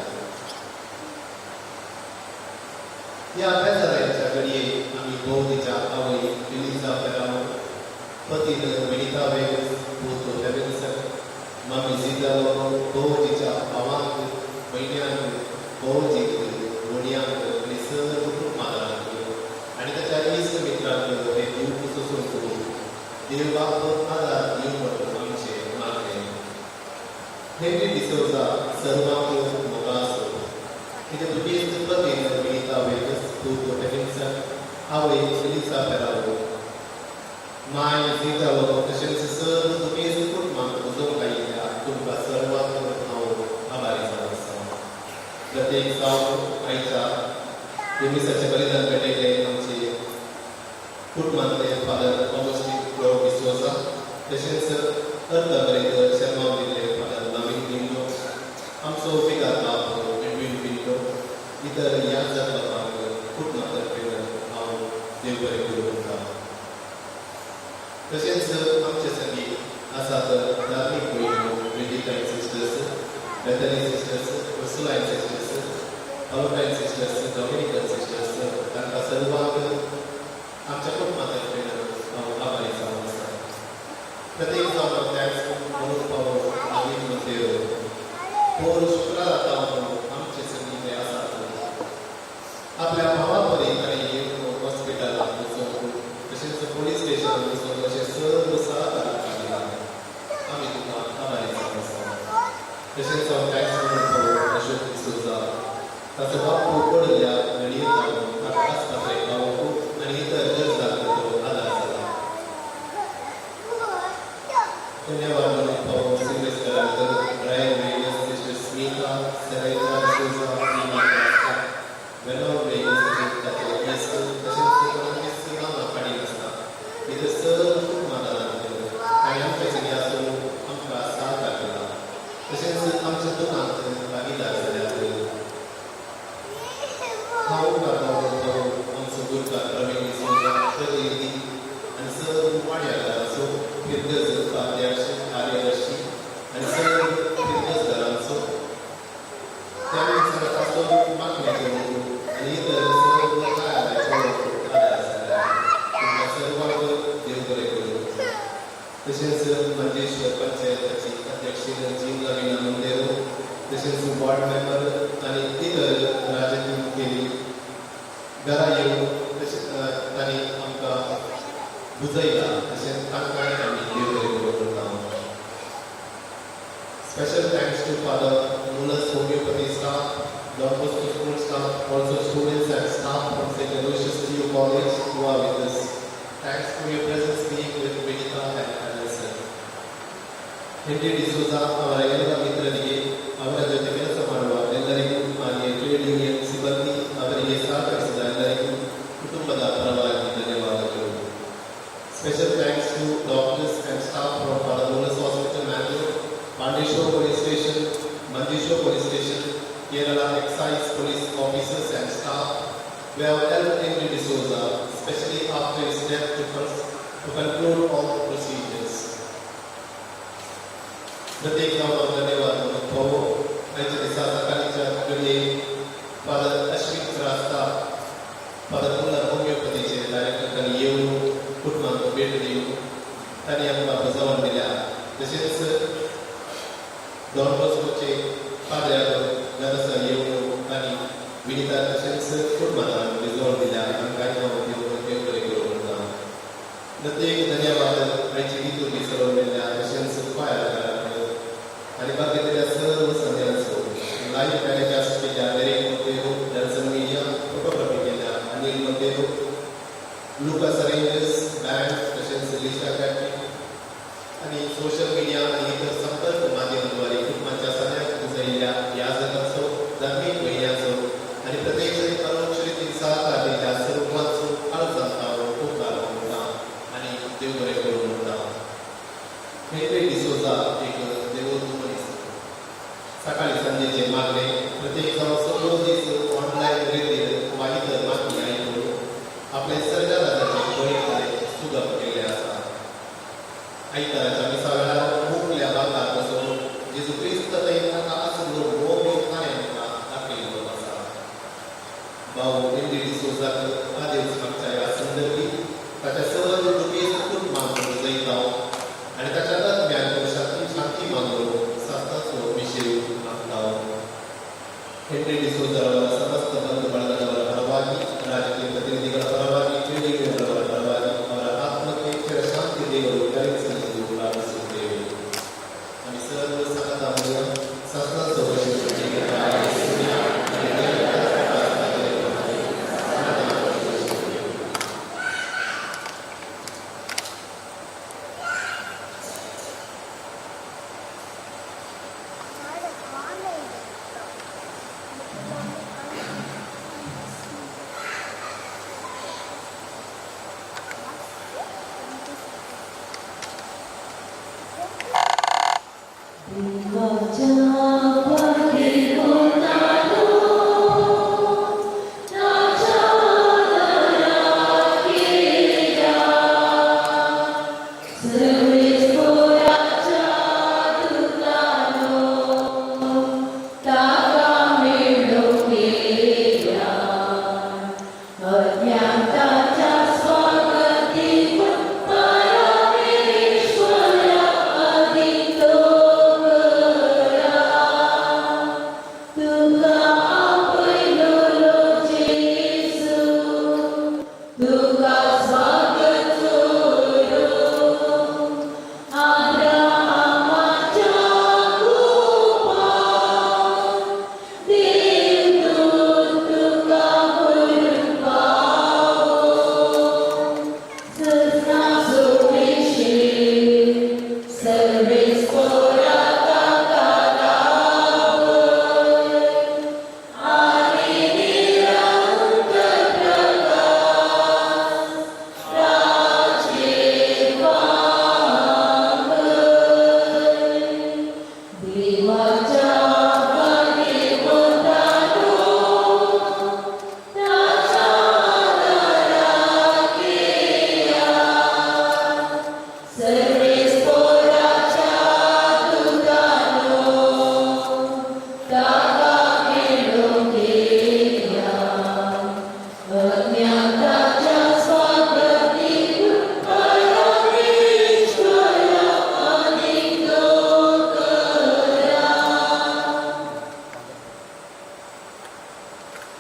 ह्या बेजारायच्या घडये आमी भोवतीच्या आवय एलिजा फेराव, पतीन विनिता वेगस, पूत हेविन्सन, मम्मी झिता लोबो, भोवजीच्या भावांक, भयण्यांक, भोवजीक, व्हडयांक आनी सर्व कुटुंबादारांक आनी ताच्या इश्ट मित्रांक हे दूख सोसूंक देव बाप आदार दिवं म्हणून आमचें मागणें. हेनरी डिसोजा सर्वांक मोगा आसो. तिचे दुखेस्त पतीन विनिता वेगस, पूत हेविन्सन, आवय एलिजा फेरावो, माय झिता लोबो तशेंच सर्व दुखेस्त कुटुंबांक उजोवंक आयिल्ल्या तुमकां सर्वांक हांव आभारी जावन आसा. प्रत्येक जावन आयच्या देमिसाचें बलिदान भेटयल्ले आमचे कुटुंबांतले फादर ऑगस्टीन क्लोड डिसोजा, तशेंच अर्थ बरेक शर्मा दिल्ले फादर नवीन बिंदो, आमचो फिगार बाब एडवीन बिंदो, इतर ह्या जातबाबांक कुटुंबा तर्फे हांव देव बरें करूं म्हणटा. तशेंच आमचे संगी आसात धार्मीक भयण्यो Benedictine sisters, Bethany sisters, Ursuline sisters, Pallottine sisters, Dominican sisters, तांकां सर्वांक आमच्या कुटुंबा तर्फे हांव आभारी जावन आसा. प्रत्येक जावन thanks म्हणून पावो नवीन मंदेर पोर शुक्रारा जावन आमचे संगी ते आसात. आपल्या भावा परी ताणें येवन हॉस्पिटलाक वचून तशेंच पोलीस स्टेशनाक वचून अशें सर्व सहकार दिला. आमी तुका आभारी जावन आसा. तशेंच हांव thanks म्हणून पावो अशोक डिसोजा, ताचो बापू पडिल्ल्या घडयेक लागून ताका आस्पत्रेक पावोवंक आनी इतर गरजांक तो आदार जाला. धन्यवाद म्हणून पावो सिल्वेस्टराक, Brian Vegas, sister Smita, Sereja D'Souza, Neema Crasta, Vernon Vegas तशेंच ताचे इश्ट तशेंच कोणाचीच नांवां काडिनासतना इतर सर्व कुटुंबादारांक ताणें आमच्या संगी आसून आमकां सहकार केला. तशेंच आमच्या दुकानांत भागीदार जाल्यात. हांव उपकारता आमचो गुरकार प्रवीण डिसोजा, प्रतिनिधी आनी सर्व वाड्यादारांचो, फिरगज उपाध्यक्ष, कार्यदर्शी आनी सर्व फिरगजदारांचो, त्या सांगता मागण्या करूंक आनी इतर सर्व कार्यालय पळोवंक आदार जाल्या. तुमकां सर्वांक देव बरें करूं. तशेंच मंजेश्वर पंचायताची अध्यक्ष जीव लवीना मंदेरो, तशेंच वॉर्ड मेंबर आनी इतर राजकीय मुखेली घरा येवन तशें तांणी आमकां बुजयला, तशेंच तांकांय आमी देव बरें करूं म्हणटा. Special thanks to Father Muller's Homeopathy staff, Don Bosco School staff, also students and staff from St. Aloysius TU College who are with us. Thanks for your presence being with Vinita and Anderson. Henry D'Souza ಅವರ ಎಲ್ಲ ಮಿತ್ರರಿಗೆ, ಅವರ ಜೊತೆ ಕೆಲಸ ಮಾಡುವ ಎಲ್ಲರಿಗೂ, ಹಾಗೆ trade union ಸಿಬ್ಬಂದಿ ಅವರಿಗೆ ಸಹಕರಿಸಿದ ಎಲ್ಲರಿಗೂ ಕುಟುಂಬದ ಪರವಾಗಿ ಧನ್ಯವಾದಗಳು. Special thanks to doctors and staff from Father Muller's Hospital, Mangalore, Pandeshwar Police Station, Manjeshwar Police Station, Kerala Excise Police officers and staff who have helped Henry D'Souza, especially after his death, to conclude all the procedures. प्रत्येक जावन धन्यवाद म्हणून पावो. आयच्या दिसा सकाळच्या घडये father Ashwin Crasta, father Muller होमिओपॅथीचे डायरेक्टर तांणी येवन कुटुंबांक भेट दिवन तांणी आमकां भजवण दिल्या. तशेंच डॉन बॉस्कोचे पाद्र्याक घरासर येवन तांणी विनिता तशेंच कुटुंबान भिजवण दिल्या. आमकां देव बरें करूं म्हणटा. प्रत्येक धन्यवाद आयची लितुर्गी चलोवलेल्या तशेंच क्वायराक आनी बाकीतल्या सर्व संध्यांचो लायव्ह टेलिकास्ट केल्ल्या Derek Monteiro, Nelson media, photography केल्या Anil Monteiro, Lucas arrangers band तशेंच लिशा पॅट्रिक आनी सोशल मिडिया आनी इतर संपर्क माध्यमाद्वारे कुटुंबाच्या सगळ्याक जायिल्ल्या याजकांचो, धार्मीक भयण्याचो आनी प्रत्यक्ष आनी परोक्ष रितीन सहकार दिल्ल्या सर्वांचो काळजांत उपकार म्हणटा आनी देव बरें करूं म्हणटा. हेनरी डिसोजा एक देवोत मनीस सकाळी सांजेचे मागणे प्रत्येक जावं सगळो दीस ऑनलायन रितीन वा इतर मागणी आयकून आपले सर्गराजाचे पवित्र सुगम केल्ले आसा. आयताराच्या मिसा वेळार मुकल्या बांकार बसून जेजू क्रिस्त थंय ताका आसलो मोग ताणें आमकां दाखयल्लो आसा. भाऊ हेनरी डिसोजाक आदेस मागच्या ह्या संदर्भी ताच्या सर्व दुबेस्त कुटुंबांक जयता आनी ताच्या आत्म्याक शांती शांती मागून सास्ताचो विशय मागता. हेनरी ಡಿಸೋಜರವರ ಸಮಸ್ತ ಬಂಧು ಬಳಗದವರ ಪರವಾಗಿ, ರಾಜಕೀಯ ಪ್ರತಿನಿಧಿಗಳ ಪರವಾಗಿ, ಪೀಳಿಗೆಯವರ ಪರವಾಗಿ ಅವರ ಆತ್ಮಕ್ಕೆ ಚಿರಶಾಂತಿ ದೇವರು ಕರುಣಿಸಲೆಂದು ಪ್ರಾರ್ಥಿಸುತ್ತೇವೆ. आम्ही सर्व सांगत आहोत सास्ताचो विशय.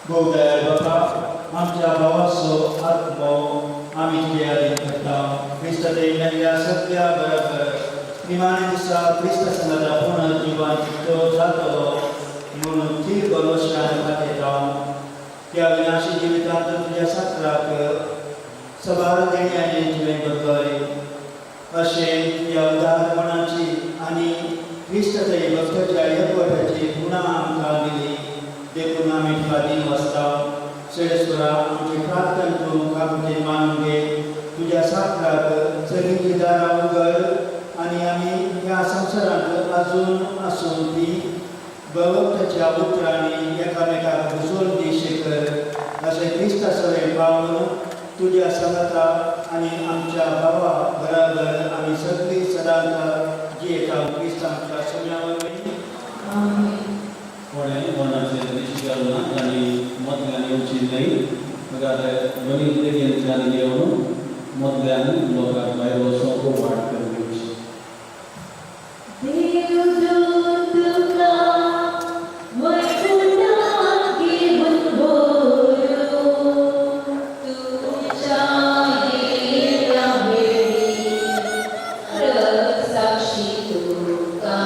भोवदयाळ बापा, आमच्या भावाचो आत्मो आमी तुजे आदीन करता. क्रिस्त मेल्ल्या सगळ्या बरोबर निमाणे दिसा क्रिस्त संगाता पुनर्जिवन तो जातलो म्हणून थीर भरोश्यान दाखयता. त्या विनाशी जिवितांत तुज्या सात्राक सबार देण्यांनी तुवें बदलय अशें तुज्या उदारपणाची आनी क्रिस्त थंय भक्ताच्या एकवटाची गुणां आमकां दिली देखून आमी तुका दिन वाचता. श्रेयस्वरा, आमची प्रार्थना तूं काकुळटेन मानून घे. तुज्या सात्राक सगळीं दारां उगड आनी आमी ह्या संवसारांत अजून आसून ती भगवताच्या उतरांनी एकामेकाक घुसोवन दी शेकर अशें क्रिस्ता सवें पावून तुज्या सांगाता आनी आमच्या भावा बराबर आमी सगळीं सदांच जियेता क्रिस्त आमच्या सोम्या वरवीं. कोणें मरणाचेर निश्चित ना आनी मतल्यान येवची न्हय मगर दोनी देगेंतल्यान येवन मदल्यान लोकांक भायर वचोंक वाट करून दिवची. देवदूत तुका वैकुंठात घेवन व्हरू, तुज्या येण्या वेळी साक्षी तुका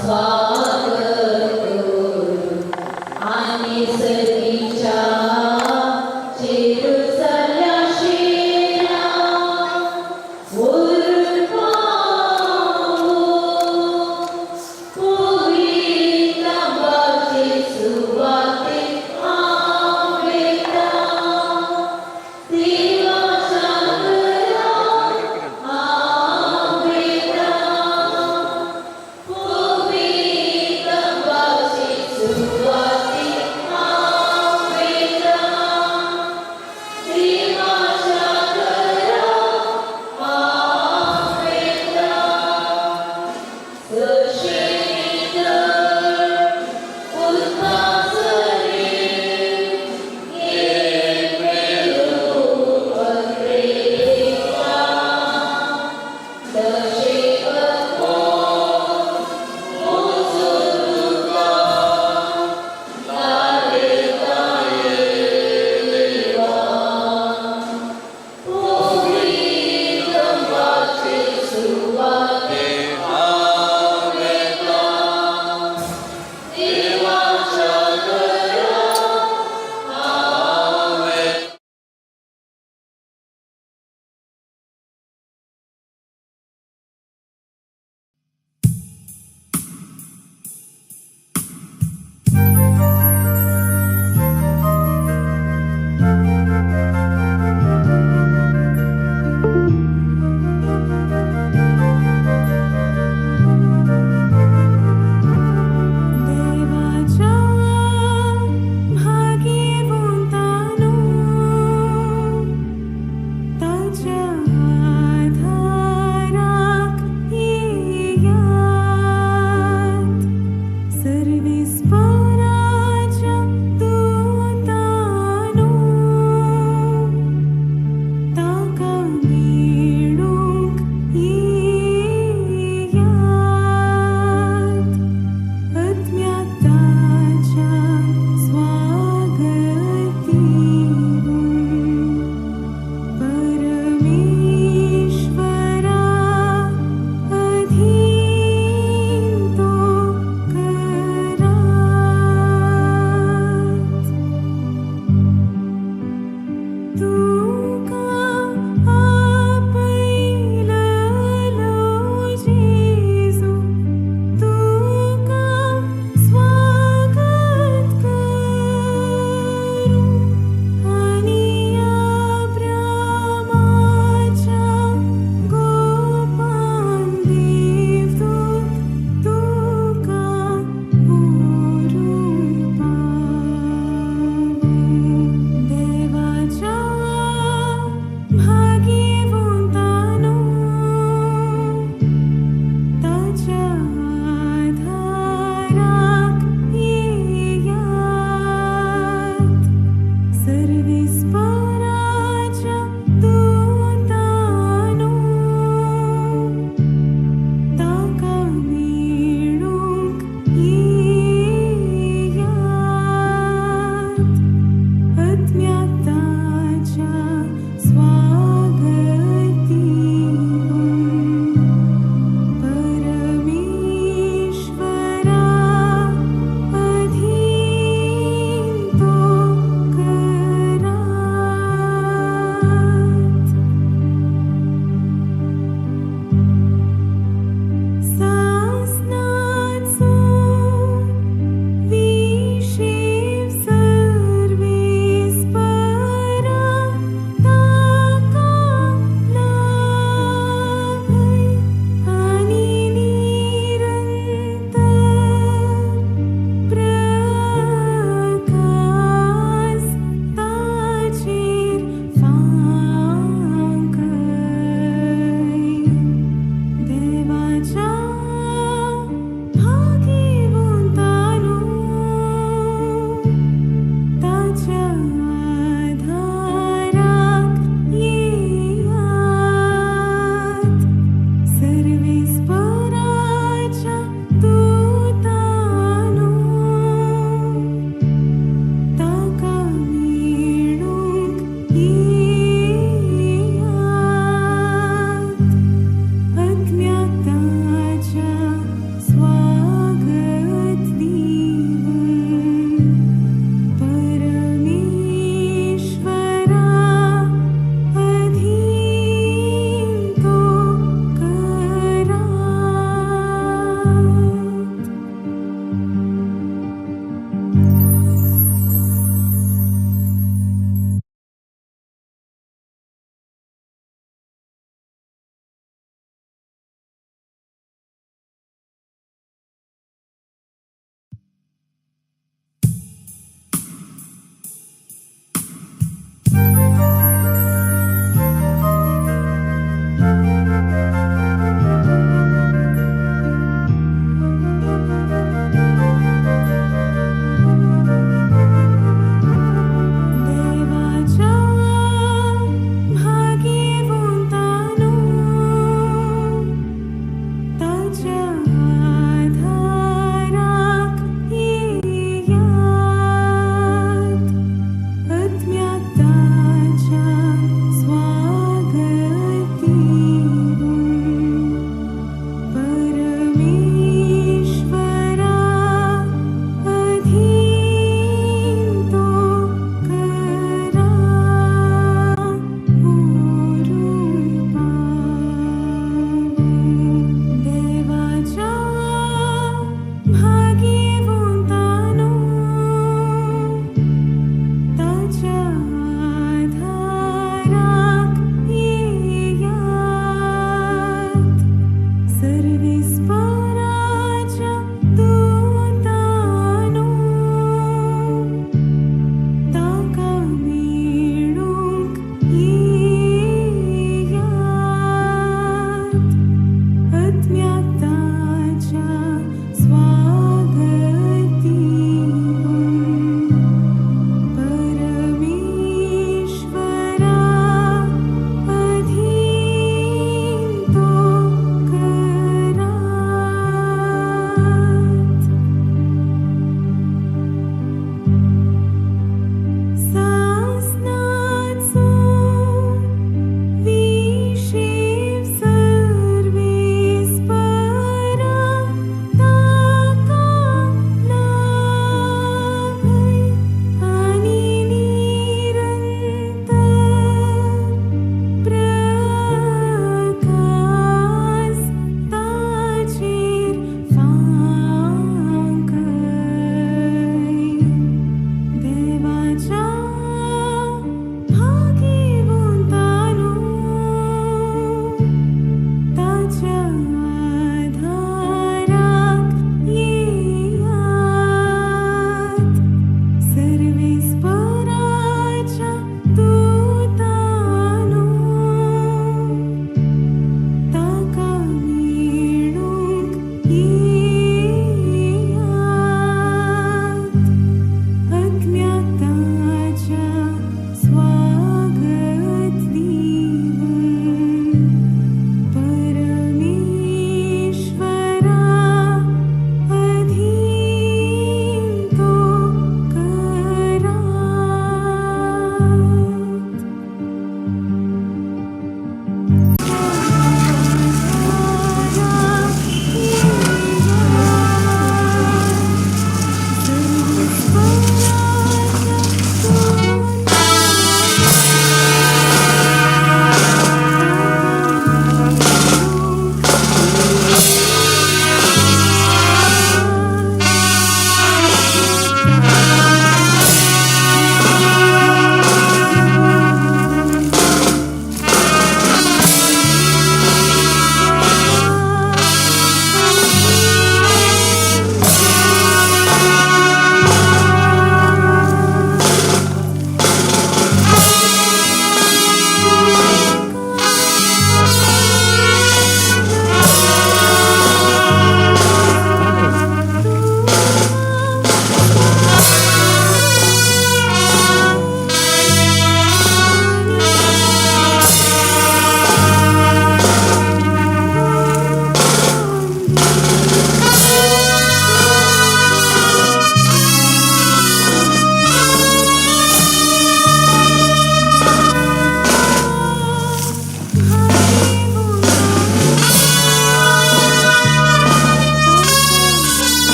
स्वागत करूं आनी सर्गीच्या जेरुसल्या शेरा व्हरून पावूं.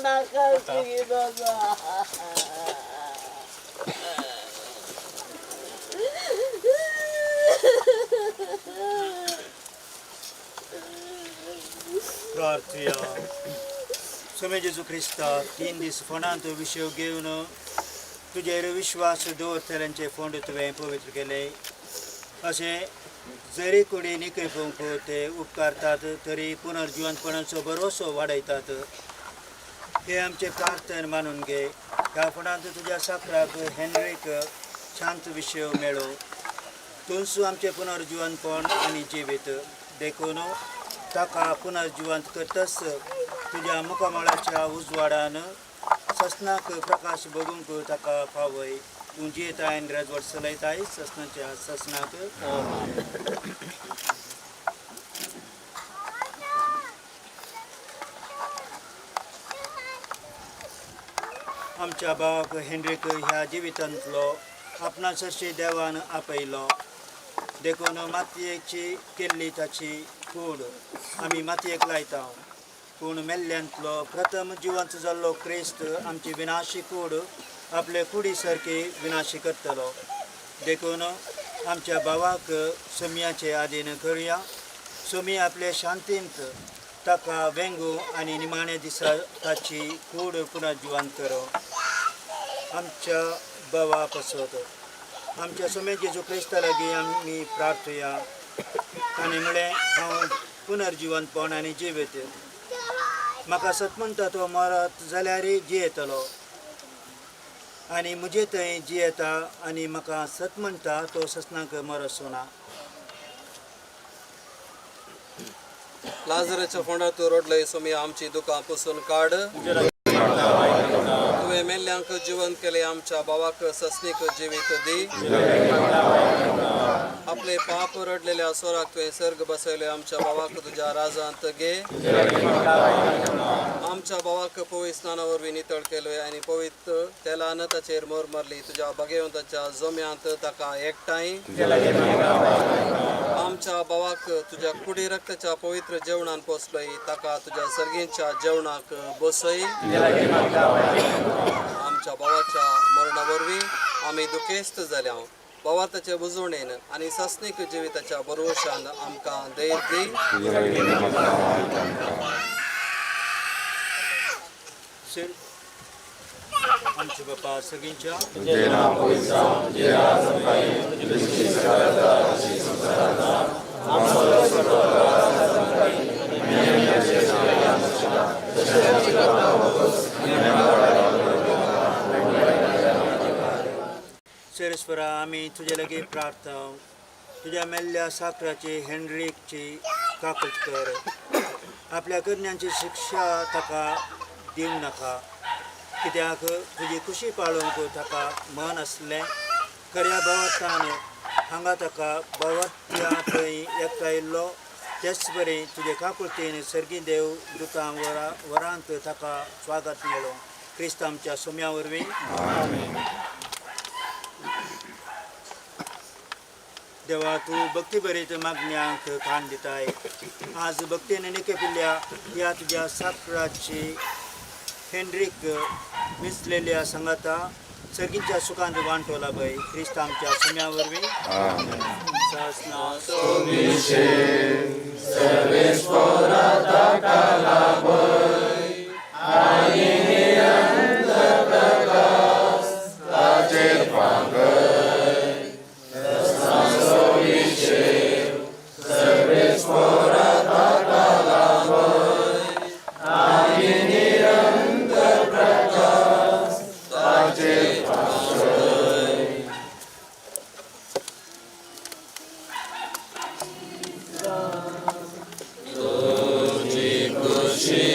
नाका सेगीत प्रार्थया. स्वामी जेजू क्रिस्ता, 3 दीस फोंडांत विशय घेवन तुजेर विश्वास दवरतल्यांचे फोंड तुवें पवित्र केले. अशें जरी कुडी निकळपूंक ते उपकारतात तरी पुनर्जिवंतपणाचो भरोसो वाडयतात. हे आमचे प्रार्थन मानून घे. ह्या फोंडांत तुज्या साकराक हेनरीक शांत विशय मेळो. तूंच आमचें पुनर्जिवंतपण आनी जिवीत देखून ताका पुनर्जिवंत करतच तुज्या मुखामळाच्या उजवाडान ससनाक प्रकाश बघूंक ताका पावय. तूं जियेताय आनी राजवट चलयताय ससनाच्या ससनाक. आमच्या भावाक हेनरीक ह्या जिवितांतलो आपणा सरशी देवान आपयलो. देखून मातयेची केल्ली ताची कूड आमी मातयेक लायता. पूण मेल्ल्यांतलो प्रथम जिवंत जाल्लो क्रिस्त आमची विनाशी कूड आपले कुडी सारकी विनाशी करतलो. देखून आमच्या भावाक सोमयाचे आदीन करुया. सोमी आपले शांतींत ताका वेंगू आनी निमाणे दिसा ताची कूड पुनर्जिवंत करो. आमच्या भावा पसत आमच्या सोमे जेजू क्रिस्ता लागीं आमी प्रार्थया. ताणें म्हळें, हांव पुनर्जिवंतपण आनी जिवीत. म्हाका सत म्हणटा तो मरत जाल्यारय जियेतलो आनी म्हजे थंय जियेता आनी म्हाका सत म्हणटा तो ससनाक मरसो ना. लाजराच्या फोंडार तूं रडलय सोमी आमची दुकां पुसून काड. तुवें मेल्ल्यांक जिवंत केलें आमच्या भावाक ससनीक जिवीत दी. आपले पाप रडलेल्या स्वराक तुवें सर्ग बसयले आमच्या भावाक तुज्या राजांत घे. आमच्या भावाक पवित्र स्नाना वरवीं नितळ केलोय आनी पवित्र तेलान ताचेर मोर मारली. तुज्या भागेवंताच्या जोम्यांत ताका एकठांय. आमच्या भावाक तुज्या कुडी रक्ताच्या पवित्र जेवणान पोसलोय ताका तुज्या सर्गींच्या जेवणाक बसय. आमच्या भावाच्या मरणा वरवीं आमी दुखेस्त जाल्या. भावार्थाचे बुजवणेन आनी सासणीक जिविताच्या भरवशान आमकां धैर्य दी. आमचे बापा सगळींच्या सरेश्वरा, आमी तुजे लागीं प्रार्थना. तुज्या मेल्ल्या साकराची हेनरीकची काकूट कर. आपल्या करण्यांची शिक्षा ताका दिवं नाका. कित्याक तुजी खुशी पाळोवंक ताका मन आसलें. खऱ्या भावार्थान हांगा ताका भावार्थ्या थंय एकठांयल्लो. तेच बरें तुजे काकुळतेन सर्गी देव दुतां वरांत ताका स्वागत मेळो. क्रिस्त आमच्या सोम्या वरवीं. देवा, तूं भक्ती भरीत मागण्यांक कान दिताय. आज भक्तीन निकेपिल्ल्या ह्या तुज्या साकराची हेनरीक मिसलेल्या सांगाता सर्गींच्या सुखांत वांटो लाभय. क्रिस्त आमच्या सोम्या वरवीं. तुजी खुशी.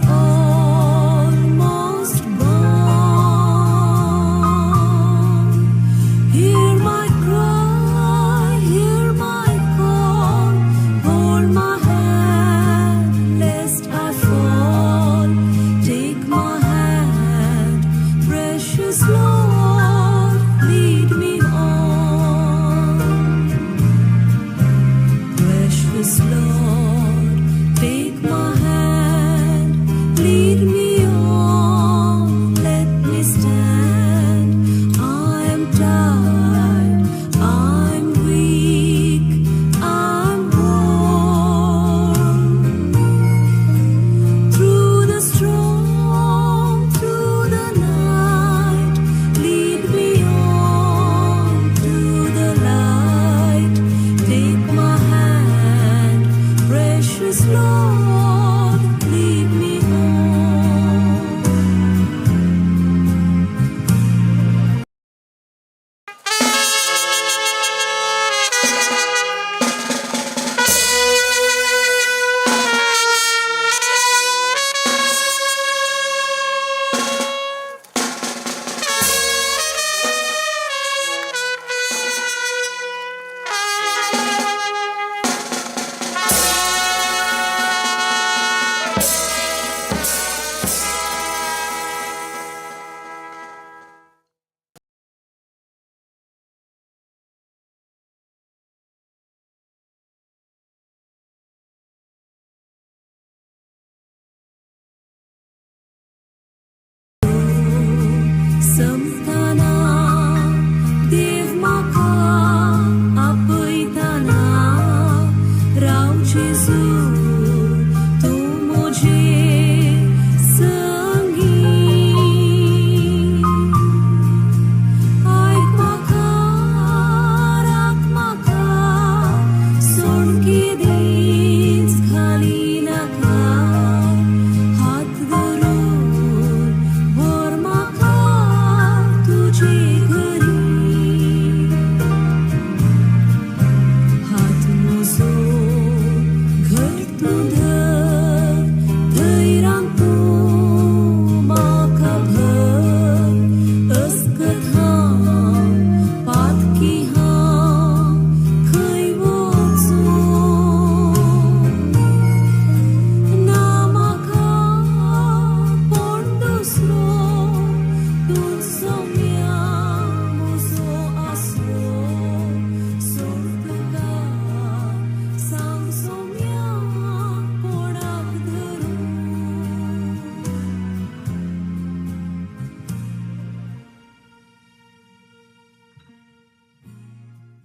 all.